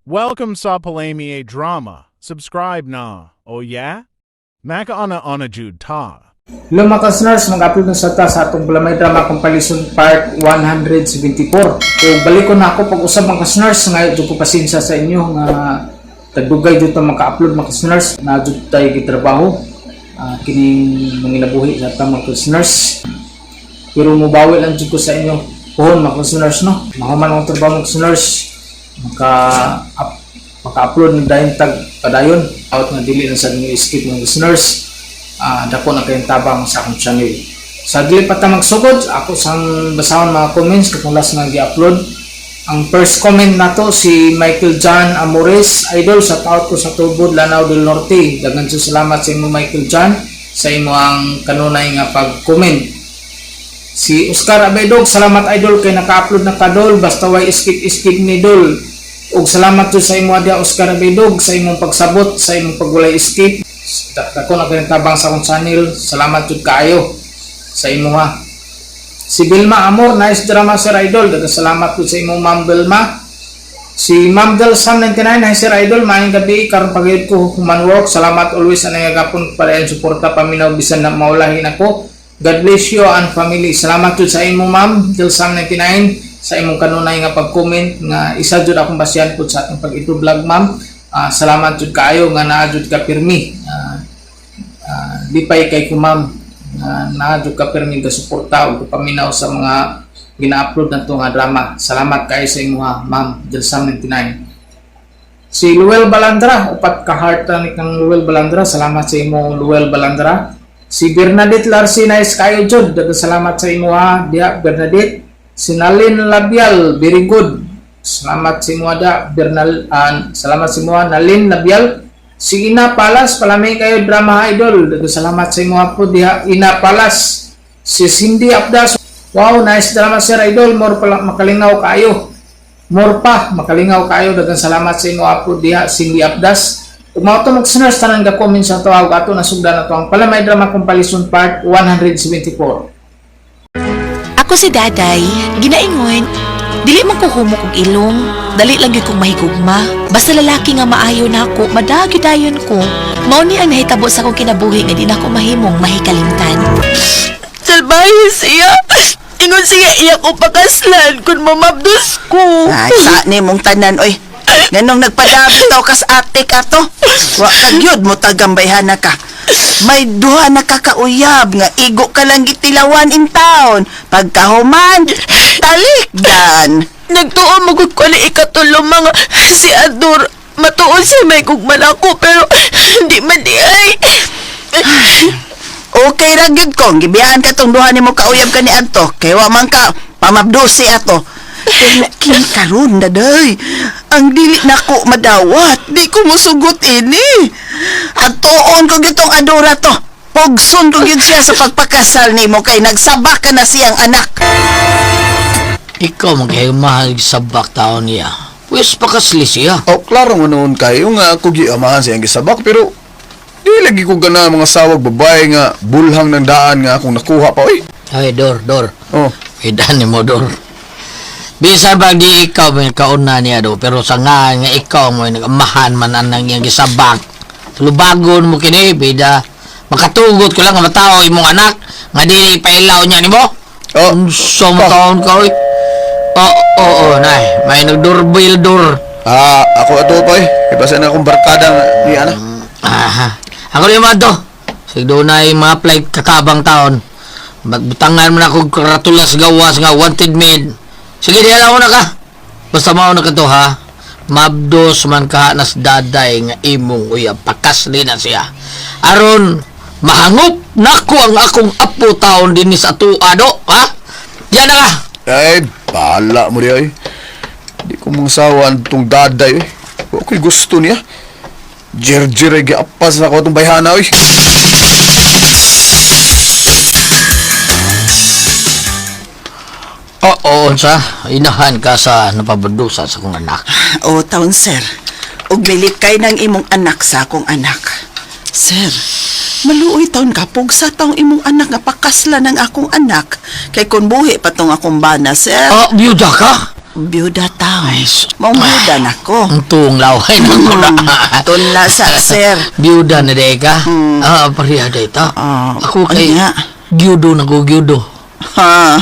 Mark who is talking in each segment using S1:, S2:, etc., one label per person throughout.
S1: Welcome sa Palami Drama. Subscribe na. Oh yeah? Makaana ana jud ta.
S2: Hello mga ka-snars, mag-upload na sa ta sa atong Balamay Drama Compilation Part 174. O balik ko na ako pag-usab, mga ka-snars, ngayon jud ko pasensya sa inyo nga tagdugay jud ta maka-upload, mga ka-snars, na jud tayo gitrabaho. Kining manginabuhi sa ta, mga ka-snars. Pero mubawi lang jud ko sa inyo pohon, mga ka-snars, no. Mahuman ang trabaho, mga ka-snars, maka up, maka-upload ng dayon tag padayon out nga dili na sa inyo skip, mga listeners. Dako na kayong tabang sa akong channel. Sa dili pa ta magsugod, ako sang basahon mga comments katong last nga gi-upload. Ang first comment nato si Michael John Amores, "Idol, sa out ko sa Tubod, Lanao del Norte." Daghan jud salamat sa imo, Michael John, sa imo ang kanunay nga pag-comment. Si Oscar Abedog, "Salamat idol kay naka-upload na ka dol, basta way skip skip ni dol." Ug salamat to sa imo adya, Oscar Abedog, sa imong pagsabot, sa imong pagwalay skip. Dako na kayong tabang sa akong channel. Salamat jud kaayo sa imo ha. Si Vilma Amor, "Nice drama, sir idol." Daghang salamat po sa imong, Ma'am Vilma. Si Ma'am Del Sam 99, "Hi sir idol, maayong gabi, karon pagayod ko human work. Salamat always anay gapon para suporta paminaw bisan na maulahin ako. God bless you and family." Salamat jud sa imo, Ma'am Del Sam 99, sa imong kanunay nga pag-comment nga isa jud akong basihan pud sa atong pag-ito vlog, ma'am. Salamat jud kaayo nga naa jud ka pirmi. Lipay kay ko, ma'am, nga naa jud ka pirmi ga suporta ug paminaw sa mga gina-upload nato nga drama. Salamat kaayo sa imo ha, Ma'am Del Sam 99. Si Luel Balandra, upat ka heart ni kang Luel Balandra. Salamat sa imo, Luel Balandra. Si Bernadette Larsi, "Nice kayo jud." Daghang salamat sa imo ha, diha Bernadette. Si Nalin Labial, "Very good." Salamat sa imo da Bernal, salamat sa imo ha, Nalin Labial. Si Ina Palas, "Palami kayo drama idol." Daghang salamat sa imo po diha, Ina Palas. Si Cindy Abdas, "Wow, nice drama sir idol, more pala makalingaw kayo. More pa, makalingaw kayo." Daghang salamat sa imo apo diha, Cindy Abdas. Ug mao to, mga tanan ga comment sa tawag, ato nasugdan na to ang Palamay Drama Compilation Part 174.
S3: Ako si Daday, ginaingon, dili man ko humok og ilong, dali lang gyud kong mahigugma. Basta lalaki nga maayo nako, madagyo dayon ko. Mao ni ang nahitabo sa akong kinabuhi nga di nako mahimong mahikalimtan.
S4: Salbahe siya. Ingon siya iya ko pakaslan kung mamabdos ko.
S5: Ay, sa ni mong tanan, oy. Nganong nagpadami taw kas atik ato. Wa ka gyud mo tagambayhana ka. May duha na ka kauyab nga igo ka lang gitilawan in town. Pagkahuman, talikdan.
S4: Nagtuo mo gud ko ni ikatulo mga si Ador. Matuon siya may gugman ako pero hindi man di ay.
S5: Okay ra gyud kong gibiyaan ka tong duha nimo kauyab ka ni adto kay wa man ka pamabdusi ato. Pero kini karon, daday. Ang dili nako madawat, di ko musugot ini. Atuon ko gitong Adora to. Pugson ko gyud siya sa pagpakasal nimo kay nagsabak ka na siyang anak.
S6: Ikaw magahimahal sabak taon niya. Pwes pakasli siya.
S7: Oh, klaro nga noon kayo nga ako giamahan siyang gisabak pero di lagi ko gana mga sawag babae nga bulhang ng daan nga akong nakuha pa oy.
S6: Ay, Dor, Dor.
S7: Oh,
S6: Idan ni mo, Dor. Bisan ba di ikaw may kauna niya do, pero sa nga nga ikaw mo nag-amahan man anang iyang gisabak. Tulubagon mo kini, bida. Makatugot ko lang nga matao imong anak nga dili pailaw niya nimo.
S7: Oh.
S6: Unsa mo taon ka oy? Oo, oo, nay. May nagdoorbell, Dor.
S7: Ah, ako ato pa eh. Ibasa na akong barkada nga ni ana.
S6: Aha. Ako rin to. Sige doon na yung mga apply katabang taon. Magbutangan mo na akong karatulas gawas nga wanted man. Sige, di alam mo na ka. Basta mao na ka to ha. Mabdos man ka nas daday nga imong uyab. Pakasli na siya. Aron, mahangop nako ang akong apo taon din sa tuado. Ha? Diyan na ka.
S7: Ay, bahala mo di ay. Di ko mga sawa tong daday eh. Wa ko'y gusto niya. Jerjer ay giapas na ko itong bayhana oy.
S6: Oo, unsa. Inahan ka sa napabadusa sa akong anak.
S5: O taon sir, ug milikay ng imong anak sa akong anak. Sir, maluoy taon ka pugsa taong imong anak nga pakasla ng akong anak kay kun buhi pa tong akong bana, sir.
S6: Ah, biyuda ka?
S5: Biyuda taon. Maong biyuda na ko.
S6: Ang tuong laway na ko na.
S5: Tunla sa sir.
S6: Biyuda na day ka? Ah, pareha day ta.
S5: Ah,
S6: Ako kay
S5: unya.
S6: gyudo na ko gyudo.
S5: Ha.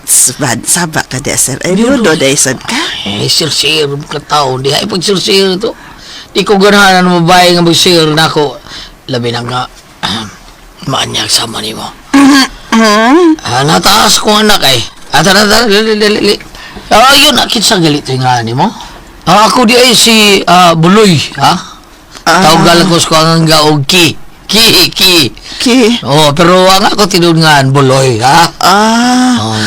S5: Saba, saba ka di, sir. Ay, biyudo day sad ka.
S6: Eh, sir-sir ka tao. Di ay pag sir-sir to. Di ko ganahan ang babae nga mag-sir na ako. Labi na nga, maanyag sama nimo. Ah, nataas ko anak ay. Ah, tara, tara, dali, dali, dali. Ah, yun, akit sa galit yung nga nimo. Ah, ako di ay si Buloy, ha?
S5: Ah.
S6: Tawag ko sa ang gaog ki. Ki, ki.
S5: Ki.
S6: Oh, pero ang ako tinungan, Buloy, ha?
S5: Ah,
S6: Oh,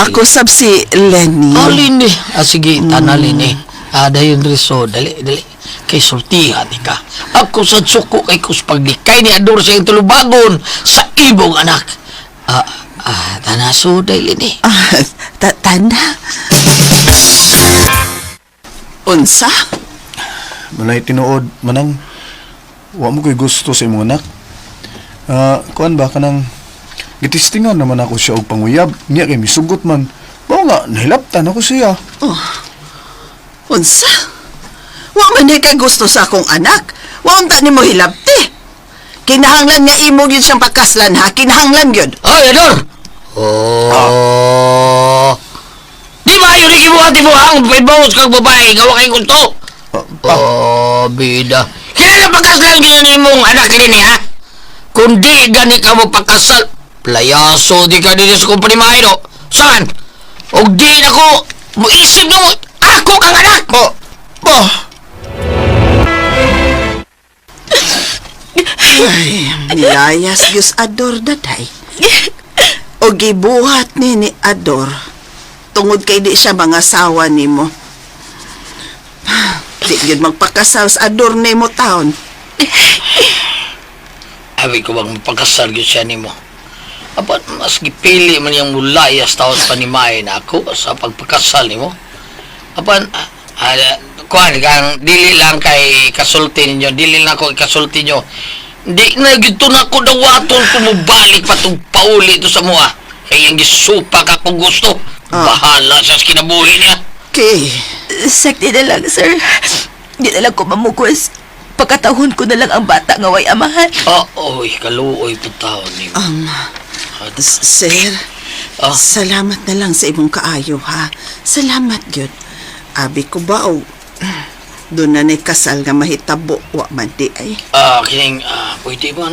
S5: ako sab si Lenny.
S6: Oh, Lini. Ah, sige, tana, Lini. Ah, dayon Riso, dali, dali. Kay sultihan ni ka. Ako sa suko kay kuspaglikay ni Ador sa iyong tulubagon sa ibong anak. Ah, ah, tana so, day, Lini.
S5: Ah, tanda. Unsa?
S7: Manay tinuod, manang wa mo ko'y gusto sa imong anak. Ah, kuan ba kanang gitistingan naman ako siya og panguyab. Niya kay misugot man. Mao nga nahilaptan ako siya.
S5: Unsa? Wa man di ka gusto sa akong anak. Wa unta nimo hilabti. Kinahanglan nga imo gyud siyang pakaslan ha. Kinahanglan gyud.
S6: Oy, Ador! Oh. Di ba yun ikibuhat mo ang pibawos kang babae nga wa kay gusto? Oh, bida. Kailan pagkasal yun imong anak ni ha? Kung di gani ka mo pagkasal, playaso di ka dito sa kumpanya no? Saan? Og di na ko, muisip nung ako kang anak!
S7: Ba, ba.
S5: Ay, nilayas gyud Ador daday. O gibuhat ni Ador tungod kay di siya mga sawa nimo. Di gyud magpakasal sa Ador nimo taon.
S6: Abi ko bang mapagkasal yun siya nimo. Apan, mas gipili man yung mulayas taon panimay na ako sa pagpakasal nimo. Apan, kuan, kang dili lang kay kasulti ninyo, dili lang ako ikasulti nyo. Di na gito na ko dawaton kumubalik pa itong pauli ito sa mua. Kaya yung gisupak ako gusto. Bahala siya sa kinabuhi niya.
S5: Kay,
S4: Sakti na lang, sir. Di na lang ko mamukos. Pagkatahon ko na lang ang bata nga way amahan.
S6: Ah, oy, kaluoy po taon nimo.
S5: sir,
S6: Ah.
S5: salamat na lang sa imong kaayo ha. Salamat gyud. Abi ko ba og doon na ni kasal nga mahitabo wa man di ay.
S6: Ah, kining, pwede ba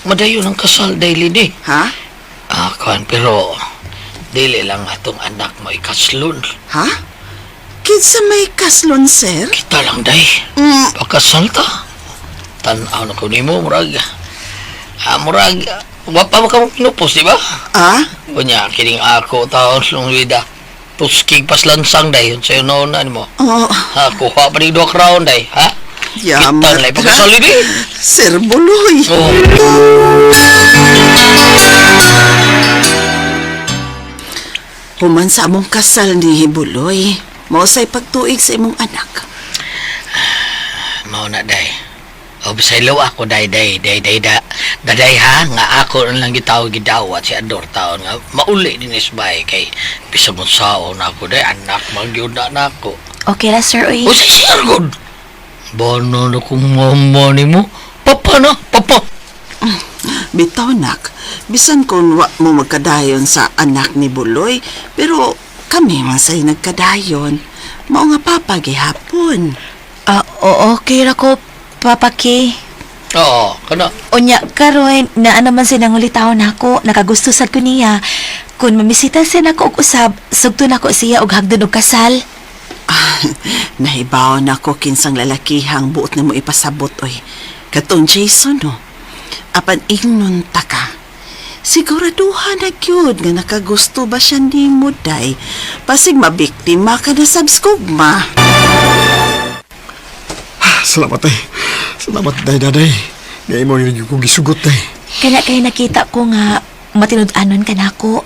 S6: madayon ang kasal daily ni?
S5: Ha?
S6: Ah, kuan, pero dili lang atong anak mo ikaslon.
S5: Ha? Kinsa may kaslon, sir?
S6: Kita lang, day. Pakasal ta. Tanaw na ko nimo, murag. Ah, murag, wa pa ka mo pinupos, di ba?
S5: Ah?
S6: Unya, kining ako taon nung vida. Tuskig paslansang, day. Yun sa'yo noon na nimo.
S5: Oh,
S6: Ha, kuha pa ni duha crown, day. Ha?
S5: yamat.
S6: Kita lang, pagkasal ini.
S5: Sir Buloy.
S6: Oh.
S5: Human sa among kasal ni Buloy, mao say pagtuig sa imong anak.
S6: Mao na day. O bisaylo ako day day day day da. Daday ha nga ako na lang gitawag gidawat si Ador taon nga mauli din isbay kay bisag mo sao na ako day anak magyud na nako.
S3: Okay ra, sir, uy.
S6: O si sir god. Bono na kung mama nimo. Papa na, papa.
S5: Bitaw nak, bisan kung wa mo magkadayon sa anak ni Buloy, pero kami man say nagkadayon. Mao nga papa gihapon.
S3: Ah, oo, okay ra ko, Papa K.
S6: Oo, kana.
S3: Unya, karon naa naman siya nangulitaw nako, nakagusto sad ko niya. Kung mamisita siya nako og usab, sugto nako siya og hagdon og kasal.
S5: Nahibaw na ko kinsang lalakihang buot na mo ipasabot oy. Katong Jason no. Apan ingnon ta ka. Siguraduhan na gyud nga nakagusto ba siya nimo day. Pasig mabiktima ka na sab skugma.
S7: Salamat ay. Salamat day daday. Ngay mo yun yung kong gisugot day.
S3: Kaya kay nakita ko nga matinud-anon ka nako.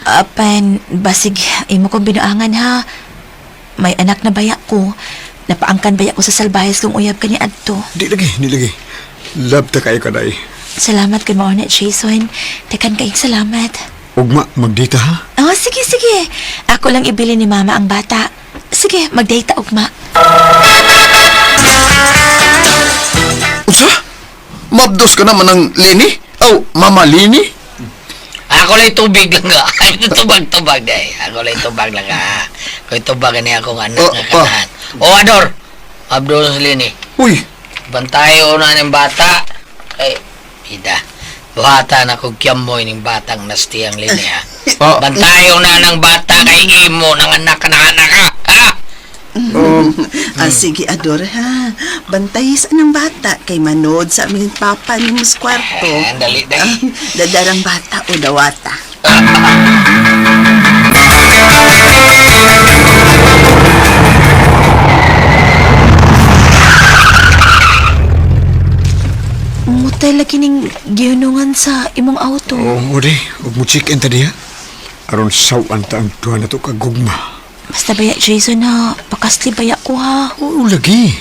S3: Apan basig imo kong binuangan ha. May anak na baya ko. Napaangkan baya ko sa salbayas kung uyab ka ni adto.
S7: Di lagi, di lagi. Love ta kayo ka day.
S3: Salamat kay mao na Jason. Tekan kayong salamat.
S8: Ugma, magdita ha?
S3: Oh, sige, sige. Ako lang ibili ni mama ang bata. Sige, magdata ugma.
S9: Unsa? Mabdos ka naman ng Lini? Aw, Mama Lini?
S6: Ako lang tubig lang ka. Ay, tubag-tubag day. Ako lang tubag lang ka. Ko'y tubag ni akong anak
S9: Oh,
S6: nga kanahan. O, Ador! Abdul Lini.
S9: Uy,
S6: Bantay o na ng bata. Ay, ida. Buhata na kog kiyamboy ning batang nastiyang lini ha.
S9: Ah.
S6: Bantay o na ng bata kay imo ng anak na anak ka. Ha?
S5: Ah, sige, Ador, ha. Bantay sa ng bata kay manood sa aming papa ni mas kwarto.
S6: Eh, dali, dali.
S5: Ah, dadarang bata o dawata.
S3: Mutay lagi ning gihunungan sa imong auto.
S8: Oo, oh, di. Huwag mo check-in ta diha. Aron sawan ta ang duha na to kagugma.
S3: Basta baya, Jason ha. Pakasli baya ko ha.
S8: Oo, lagi.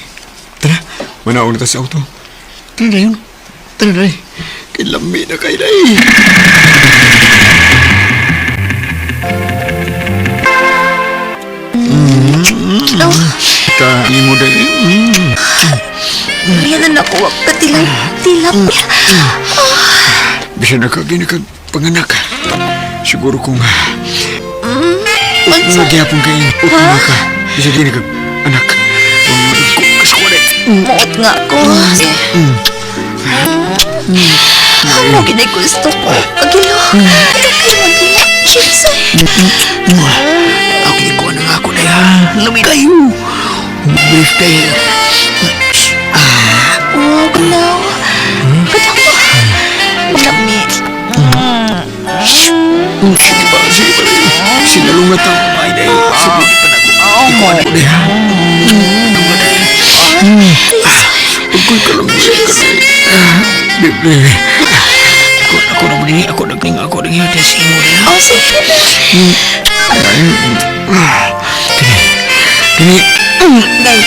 S8: Tara, manaog na ta sa auto. Tara na yun. Tara na Kay lami na kay day.
S3: Oh,
S8: Ka, imo day. Mm.
S3: yan na ako. Katilap, tilap.
S8: Bisan na ka, gini ka panganak. Siguro kung
S3: Unsa?
S8: nagyapon kay utma ka. Bisan gini ka, anak. Kasuwa
S3: Muot nga ko. Mo gid gusto ko. Agilo. Ito kay magila. Jason.
S8: Ako ikuha na nga ako na yan. Lami kayo. Brief kayo.
S3: Oh, ganaw. Ba't ako? Lami.
S8: Sige pa, sige pa. Sinalungat ang kamay na yun. Sige pa na ako. Ikuha na ko na yan. Ako'y kalungay ka na. Bebe. Ako na mo ako na ning ako na ngiyot sa imo na.
S3: Oh, sige na.
S8: Kini,
S3: Day.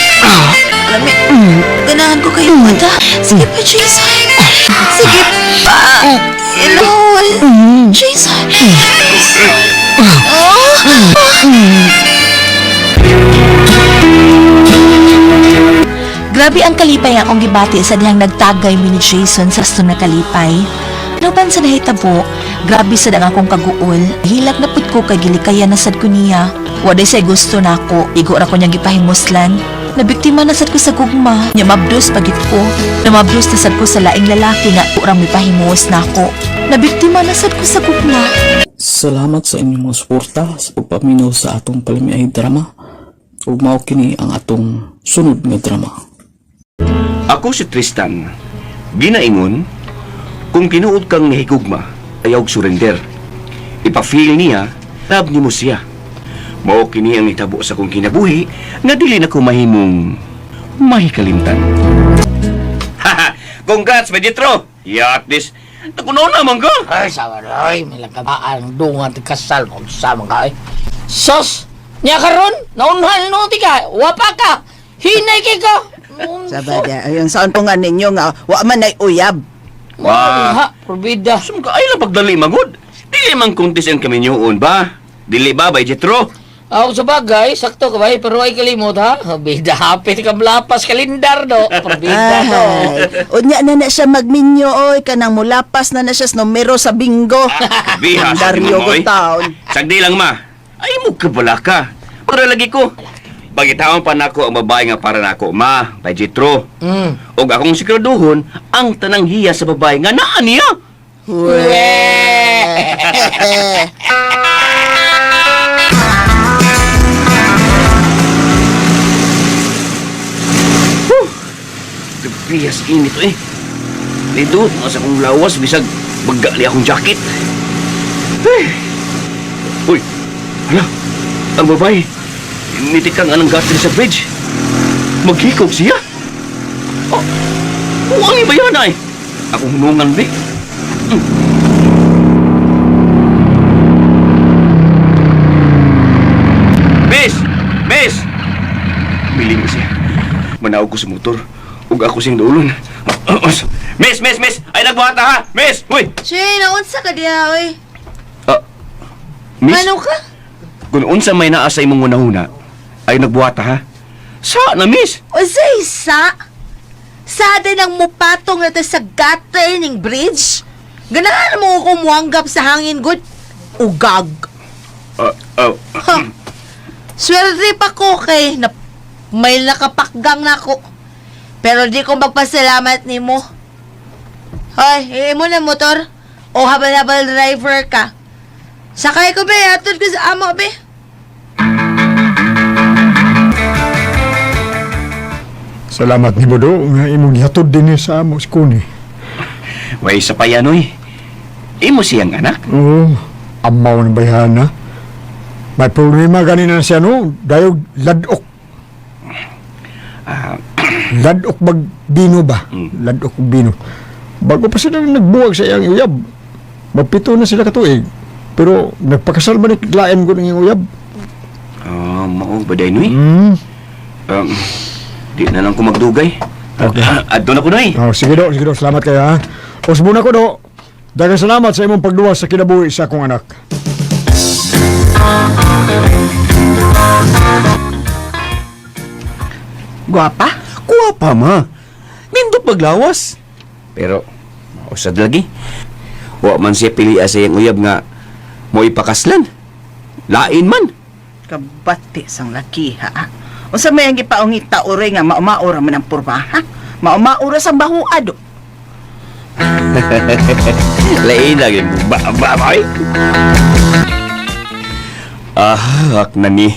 S3: Lami. Ganahan ko kayo mata. Sige pa, Jason. Sige pa. Ilol. Jason. Oh. Grabe ang kalipay ang akong gibati sa dihang nagtagay mi ni Jason sa gusto na kalipay. Naupan sa nahitabo, grabe sad ang akong kaguol. Hilak na pud ko kay gilikayan na sad ko niya. Waday say gusto nako, igo ra ko niyang gipahimuslan. Nabiktima na sad ko sa gugma, nya mabdos pagit ko. Namabdos na sad ko sa laing lalaki nga urang mipahimuos nako. Nabiktima na sad ko sa gugma.
S2: Salamat sa inyong mga suporta sa pagpaminaw sa atong palamiay drama. Ug mao kini ang atong sunod nga drama.
S10: Ako si Tristan. Ginaingon, kung tinuod kang nahigugma, ayaw surrender. Ipa-feel niya, love nimo siya. Mao kini ang nitabo sa kong kinabuhi nga dili na ko mahimong mahikalimtan. Haha! Congrats, Meditro! Yeah, at least, nakuno naman ka!
S6: Ay, sama na, ay, may langkabaan, dungan, kasal, kung sama ka, ay. Sos! Nya karon, naunhan no, tika, wapa ka, hinay kay ka.
S5: Sabada, ayun, saan po nga ninyo nga, wa man ay uyab.
S6: Wah, ha, probida.
S10: Sum ka ay lang pagdali magod. Dili man kuntis ang kaminyoon ba? Dili ba, by Jetro?
S6: Ako sa bagay, sakto ka ba? Pero ay kalimot ha. Bida hapit ka lapas kalendar do. Probida do.
S5: Ay, unya na na siya magminyo, oy, kanang mulapas na na siya sa numero sa bingo.
S10: Biha sa
S5: Dario
S10: mo, oy.
S5: taon.
S10: Sagdi lang ma. Ay mo kabala ka. Para lagi ko. Pagitawon pa nako ang babae nga para nako ma, by Jetro. Og akong siguraduhon ang tanang hiya sa babae nga naa niya. Biyas init eh. Dito, sa akong lawas, bisag maggali akong jacket. Eh. Uy, hala, ang babae. Nitikang anong gatri sa bridge. Maghikog siya. Oh, huwag iba yan ay. Akong hunungan, be. Miss! Miss! Miling siya. Manaog ko sa motor. Ug ako siyang dulon. Miss, miss, miss! Ay, nagbuhat na ha! Miss! Uy!
S4: Shay, naunsa ka diha, oy.
S10: Ah, Miss,
S4: Ano ka?
S10: kung unsa may naa sa imong hunahuna, ay nagbuhata ha. Sa na, miss.
S4: Unsay sa? Sa din ang mupatong na ta sa gutter ning bridge? Ganahan mo ako muanggap sa hangin good? Ugag.
S10: Oh.
S4: Ha. Swerte pa ko kay na may nakapakgang na ako. Pero di ko magpasalamat nimo. Hoy, imo na motor. O habal-habal driver ka. Sakay ko be, atod ko sa amo be.
S11: Salamat ni Bodo nga imong gihatod dinhi sa amo si Kuni.
S10: Way sa payanoy. Imo siyang anak.
S11: Oo, amaw ng bayhana. May problema ganina siya no, dayog ladok. Ladok bag bino ba? Ladok og bino. Bago pa sila nagbuwag sa iyang uyab. Magpito na sila katuig. Pero nagpakasal man ni lain ko ng iyang uyab.
S10: Ah, mao ba day noy?
S11: Hmm.
S10: Di na lang ko magdugay.
S11: Okay.
S10: Adto na ko noy.
S11: Oh, sige do, sige do. Salamat kayo ha. Usbo na ko do. Daghang salamat sa imong pagduwa sa kinabuhi sa akong anak.
S5: Guwapa?
S10: Kuwapa ma. Nindot paglawas. Pero usad lagi. Wa man siya pili sa iyang uyab nga mo ipakaslan. Lain man.
S5: Kabati sang laki ha. Unsa may ang gipaungita oray nga maumaora man ang purma ha? Maumaora sang bahuad.
S10: Lain lagi. Ba ba ba. ay. Ah, ak na ni.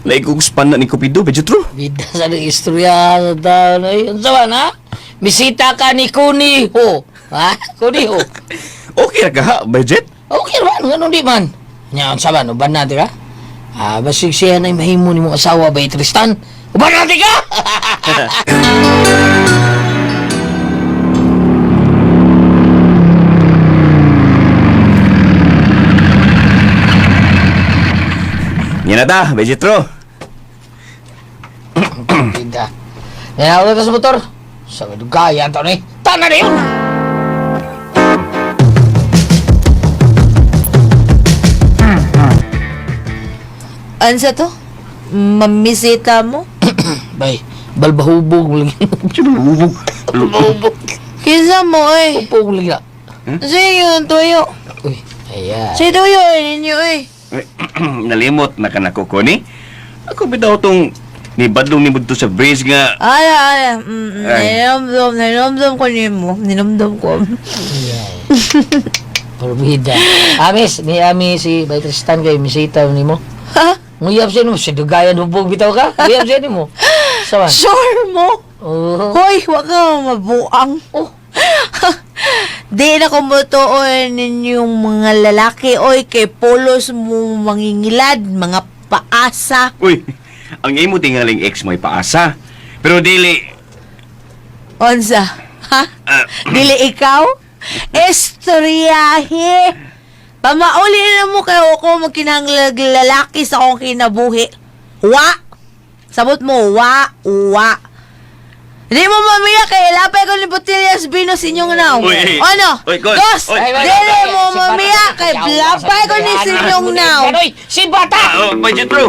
S10: Lain kong span na ni Cupido, medyo true.
S6: Bida sa nang istorya sa taon. Ay, unsa man ha? Bisita ka ni Kuniho. Ha? Kuniho.
S10: Okay ra ka ha, budget?
S6: Okay man, ganun di man. Nya, unsa man, uban natin ka? Ah, basig siya na mahimo ni mong asawa ba, Tristan? Uban natin ka!
S10: Yan na ta, Vegetro.
S6: Bida. Nya, ulit ka sa motor. Sa gaya, taon eh. Tana na yun!
S4: Ansa to? Mamisita mo?
S6: Bay, balbahubog mo lagi.
S10: Balbahubog.
S6: Balbahubog.
S4: Kinsa mo eh.
S6: Hubog lagi na.
S4: Sa yun tuyo.
S6: Uy, ayan.
S4: Sa tuyo eh, ninyo eh.
S10: Nalimot na ka na ko, Connie. Ako bitaw tong ni Badlong ni Budto sa bridge nga.
S4: Ala, ala.
S10: Ay.
S4: Ninomdom, ninomdom ko nimo. Ninomdom ko.
S6: Ayan. Porbida. Amis, ni Ami si Bay Tristan kay misita nimo.
S4: Ha?
S6: Nguyab siya nimo, si Dugayan hubog bitaw ka. Nguyab siya nimo. Sawan.
S4: Sure mo?
S6: Oo.
S4: Hoy, wag ka mabuang.
S6: Oh.
S4: Di na ko motuon ninyong mga lalaki, oy, kay polos mo mangingilad, mga paasa.
S10: Uy, ang imo tingaling ex mo ay paasa. Pero dili,
S4: Onsa, ha?
S10: Ah.
S4: Dili ikaw? Estoryahe! Pamauli na mo kayo ako magkinahanglag lalaki sa akong kinabuhi. Wa! Sabot mo, wa, wa. Hindi mo mamiya kay lapay ko ni Botillas Binos inyong now.
S10: Uy, eh.
S4: Ano?
S10: Uy, Gon.
S4: Dos!
S10: Uy.
S4: Dili mo mamiya kay lapay ko ni sinyong now.
S6: Ganoy, si bata!
S10: Ah, oh, Vegetro.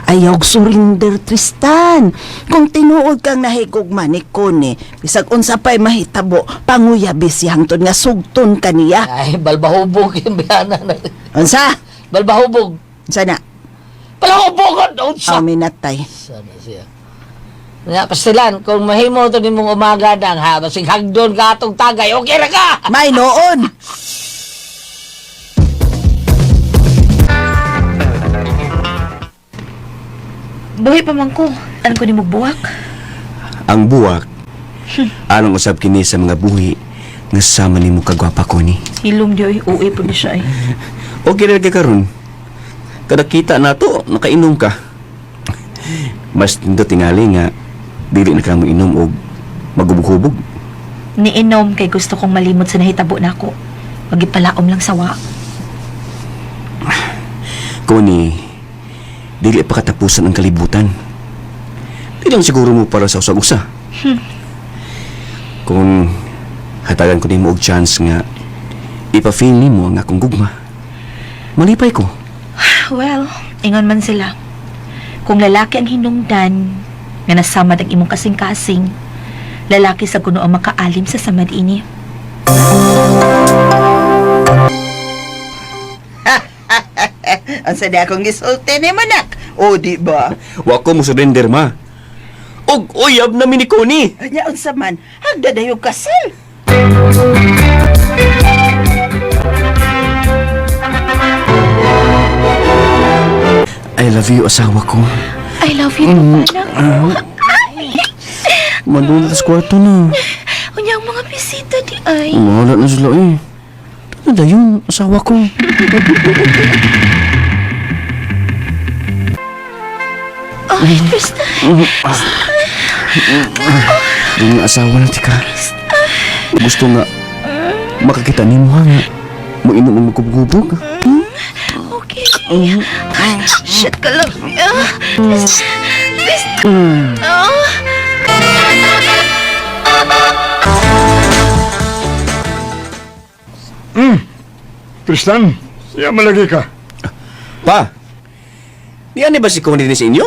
S5: Ayaw surrender Tristan. Kung tinuod kang nahigugma ni Connie, bisag unsa pa'y mahitabo, panguyabi siya hangtod nga sugton kaniya.
S6: Ay, balbahubog yung biyana na.
S5: Unsa?
S6: Balbahubog.
S5: Unsa na?
S6: Balahubog! Unsa?
S5: Aminatay.
S6: Sana siya. Nga, pastilan, kung mahimo ito nimong umaga nang ha, basig hagdon ka atong tagay, okay ra ka!
S5: May noon.
S3: Buhi pa man ko. Ano ko ni buwak?
S10: Ang buwak, anong usab kini sa mga buhi nga sama nimo kagwapa Connie.
S3: Hilom di oy, uwi po ni siya eh.
S10: Okay ra ka karon. Kada kita nato, nakainom ka. Mas nindot tingali nga dili na ka mo inom og magubog-hubog.
S3: Niinom kay gusto kong malimot sa nahitabo nako. Magipalaom lang sawa.
S10: Connie, dili pa katapusan ang kalibutan. Di lang siguro mo para sa usag-usa. Kung hatagan ko nimo og chance nga Ipa-feel nimo ang akong gugma. Malipay ko.
S3: Well, ingon man sila. Kung lalaki ang hinungdan, nga nasamad ang imong kasing-kasing, lalaki sa kuno ang makaalim sa samad ini.
S5: Ang sa di akong gisulti ni manak. O, di ba?
S10: Wa ko mo surrender, ma. Og uyab na mi ni Connie.
S5: Anya unsa man, hagda dayo kasal.
S10: I love you, asawa ko.
S3: I love you too, anak ko.
S10: Mandun na sa kwarto na.
S3: Unya ang mga bisita di ay.
S10: Wala na sila eh. Ano na yun, asawa ko?
S3: Ay, Tristan.
S10: Yung asawa na tika. Gusto nga makakita nimo ha nga. Mainom ang magkubog.
S3: Okay. Shit ka lang. Ah, Tristan. Tristan. Ah.
S11: Tristan, siya malagi ka.
S10: Pa, niyan ba si Connie din sa inyo?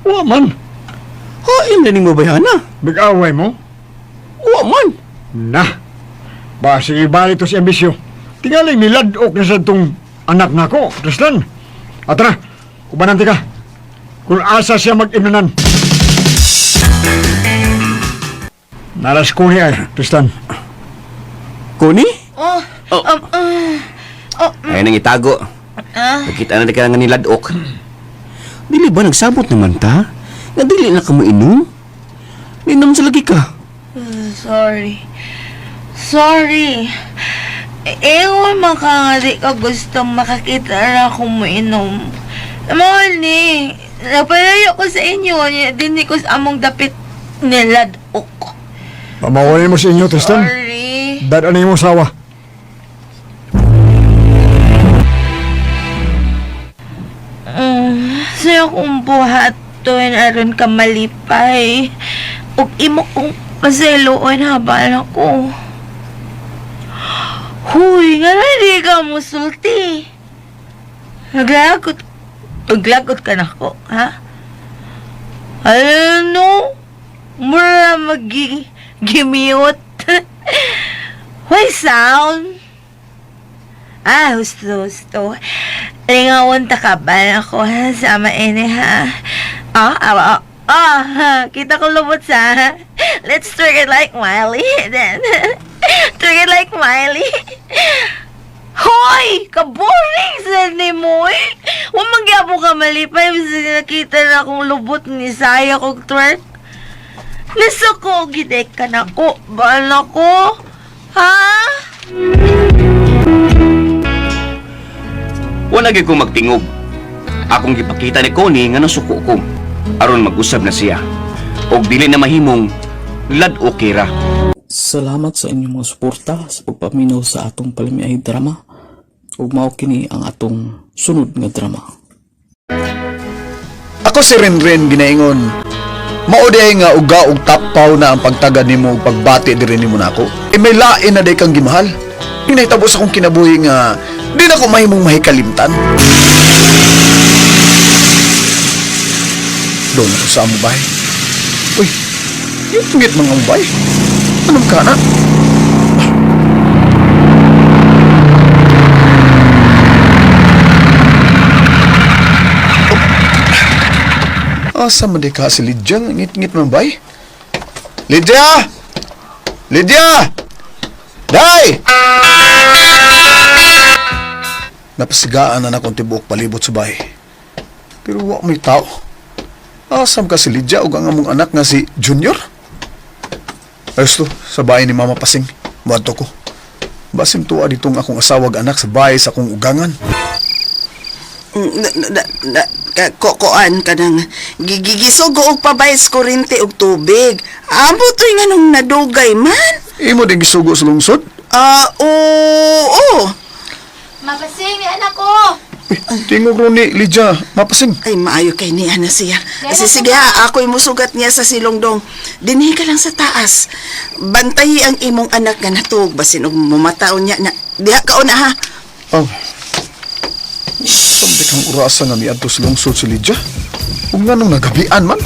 S11: Wa man,
S10: Haim na nimo bayhana.
S11: nag-away mo?
S10: Wa man.
S11: Na, basig ibalik to si ambisyo. Tingaling niladok na sa itong anak nako, Tristan. Atra, ubanan ka. Kung asa siya mag-imnanan. Nalas ko niya ay, Tristan.
S10: Connie?
S4: Oh,
S10: Oh.
S4: oh,
S10: Ay nang itago. Nakita na ka nga niladok. Dili ba nagsabot naman ta? Nga dili na ka mainom? Ninom sa lagi ka.
S4: Sorry. Sorry. Ewan man ka nga di ka gustong makakita na akong mainom. Mahal ni, napalayo ko sa inyo, dinhi ko sa among dapit niladok.
S11: Pamawalin mo sa inyo, Tristan.
S4: Sorry.
S11: Dadaan mo sawa.
S4: Sa'yo kong buhaton aron ka malipay. Ug imo kong paseloon habaan ako. Huy, nga na di ka musulti. Naglagot, naglagot ka na ko, ha? Ano? Mura magigimute. Hoy, sound. Ah, husto, husto. Lingawan ta ka ba ako ha? Sama ini ha? Ah, ah, ah, ah, ha, kita ko lubot sa. Let's twerk it like Miley then. Twerk it like Miley. Hoy! Kaboring sa ni mo eh! Huwag magyabo ka malipay. Basta nakita na akong lubot ni Saya kong twerk. Nasuko, gidek ka na ko. Bahala ko. Ha?
S10: Wala gyud kong magtingog. Akong gipakita ni Connie nga nasuko ko. Aron mag-usab na siya. Og dili na mahimong lad-o kira.
S12: Salamat sa inyong mga suporta sa pagpaminaw sa atong palamiay drama. Ug mao kini ang atong sunod nga drama.
S9: Ako si Renren ginaingon. Mao di nga uga og tapaw na ang pagtagad nimo ug pagbati diri nimo nako. E may lain na day kang gimahal. Hinahitabo sa akong kinabuhi nga di na ko mahimong mahikalimtan. Doon ako sa amo bay. Uy, ngit mga amo bay. Anong ka na? Asa man di ka si Lydia? Ngit-ngit man bay? Lydia! Lydia! Day! Napasigaan na na akong tibuok palibot sa bahay. Pero wa may tao. Asam ka si Lydia o ang among anak nga si Junior? Ayos to, sa bahay ni Mama Pasing. Muadto ko. Basim tuwa ditong akong asawag anak sa bahay sa akong ugangan.
S5: Na, na, na, kokoan ka nang gigigisugo og pabayas kurente og tubig. Amo to'y nga nung nadugay man.
S9: Imo din gisugo sa lungsod?
S5: Ah, oo.
S4: Mapasing ni anak ko.
S9: Uy, tingog ron ni Lydia, Mapasing.
S5: Ay, maayo kay niya na siya. Kasi sige ha, ako'y musugat niya sa silongdong. Dinhi ka lang sa taas. Bantayi ang imong anak nga natug, basin og mumataon niya na. Diha ka una ha.
S9: Oh. Samdi kang orasa nga miadto sa lungsod si Lydia. Ug nganong nagabian man?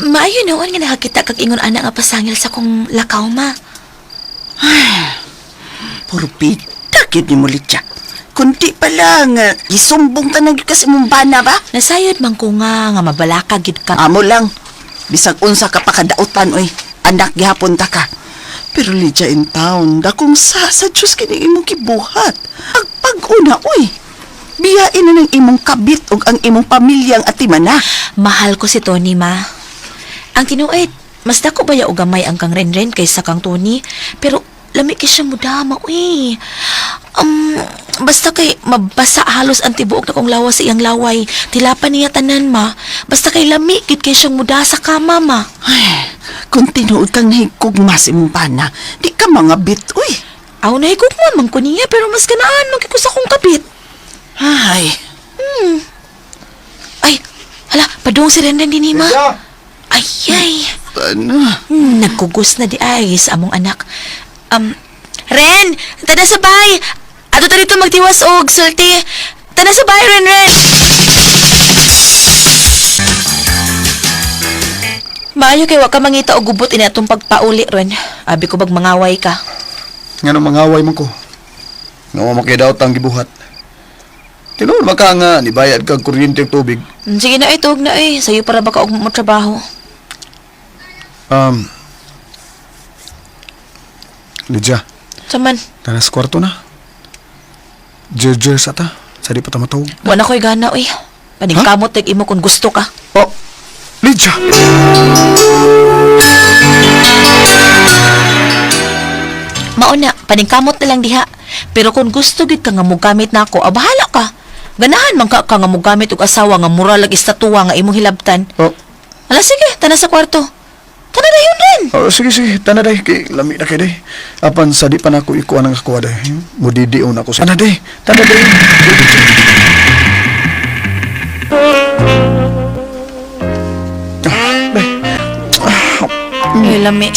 S3: Maayo noon nga nakakita kag ingon ana nga pasangil sa kong lakaw, ma.
S5: Purbita gyud nimo Lydia. Kundi pa lang, gisumbong tanan gyud kasi mong bana ba?
S3: Nasayod man ko nga nga mabalaka gid ka.
S5: Amo lang. Bisag unsa ka pa kadautan oy. Anak gihapon ta ka. Pero Lydia in town, dakong sa Diyos kini imong gibuhat. Pagpag-una oy. Biyain na ng imong kabit ug ang imong pamilyang atimana.
S3: Mahal ko si Tony, ma. Ang tinuod, mas dako ba ya og gamay ang kang Renren kaysa kang Tony? Pero lami kay siya mudama, uy. Basta kay mabasa halos ang tibuok na kong lawas sa iyang laway. Tilapan niya tanan, ma. Basta kay lami gid kay siyang muda sa kama, ma.
S5: Ay, kung tinuod kang nahigugma sa imong bana, di ka mga bit, uy.
S3: Aw, nahigugma man ko niya, pero mas ganaan man kay ko sa akong kabit.
S5: Ay,
S3: Ay, hala, padung si Renren din, ma. Ay, ay.
S5: ano?
S3: Nagkugos na di ay sa among anak. Ren, tada sa bay. Ato ta dito magtiwas og sulti. Tada sa bay, Ren, Ren. Maayo kay wa ka mangita og gubot ini atong pagpauli, Ren. Abi ko bag mangaway ka.
S9: Nganong mangaway man ko? Nga wa makidaot ang gibuhat. Tinuod man ka nga nibayad kag kuryente ug tubig.
S3: Sige na ay, tuog na ay. Sayo para baka og mo trabaho.
S9: Lydia,
S3: Saman,
S9: tara sa kwarto na. Jer-jer sa ta. Sa di pa ta matawag.
S3: wa na ko'y gana, uy. Paningkamot tag imo kung gusto ka.
S9: Oh, Lydia!
S3: Mauna, paningkamot na lang diha. Pero kung gusto gid ka nga mogamit nako, ah, bahala ka. Ganahan man ka nga mogamit og asawa nga mura lag estatuwa nga imong hilabtan.
S9: Oh,
S3: Ala sige, tana sa kwarto. Tana na yun rin.
S9: oh sige sige, tana day kay lami na kay day. Apan sa di pa nako ikuan ang ako day. Mudidion ako sa. Tana day, tana day.
S3: Ay lami.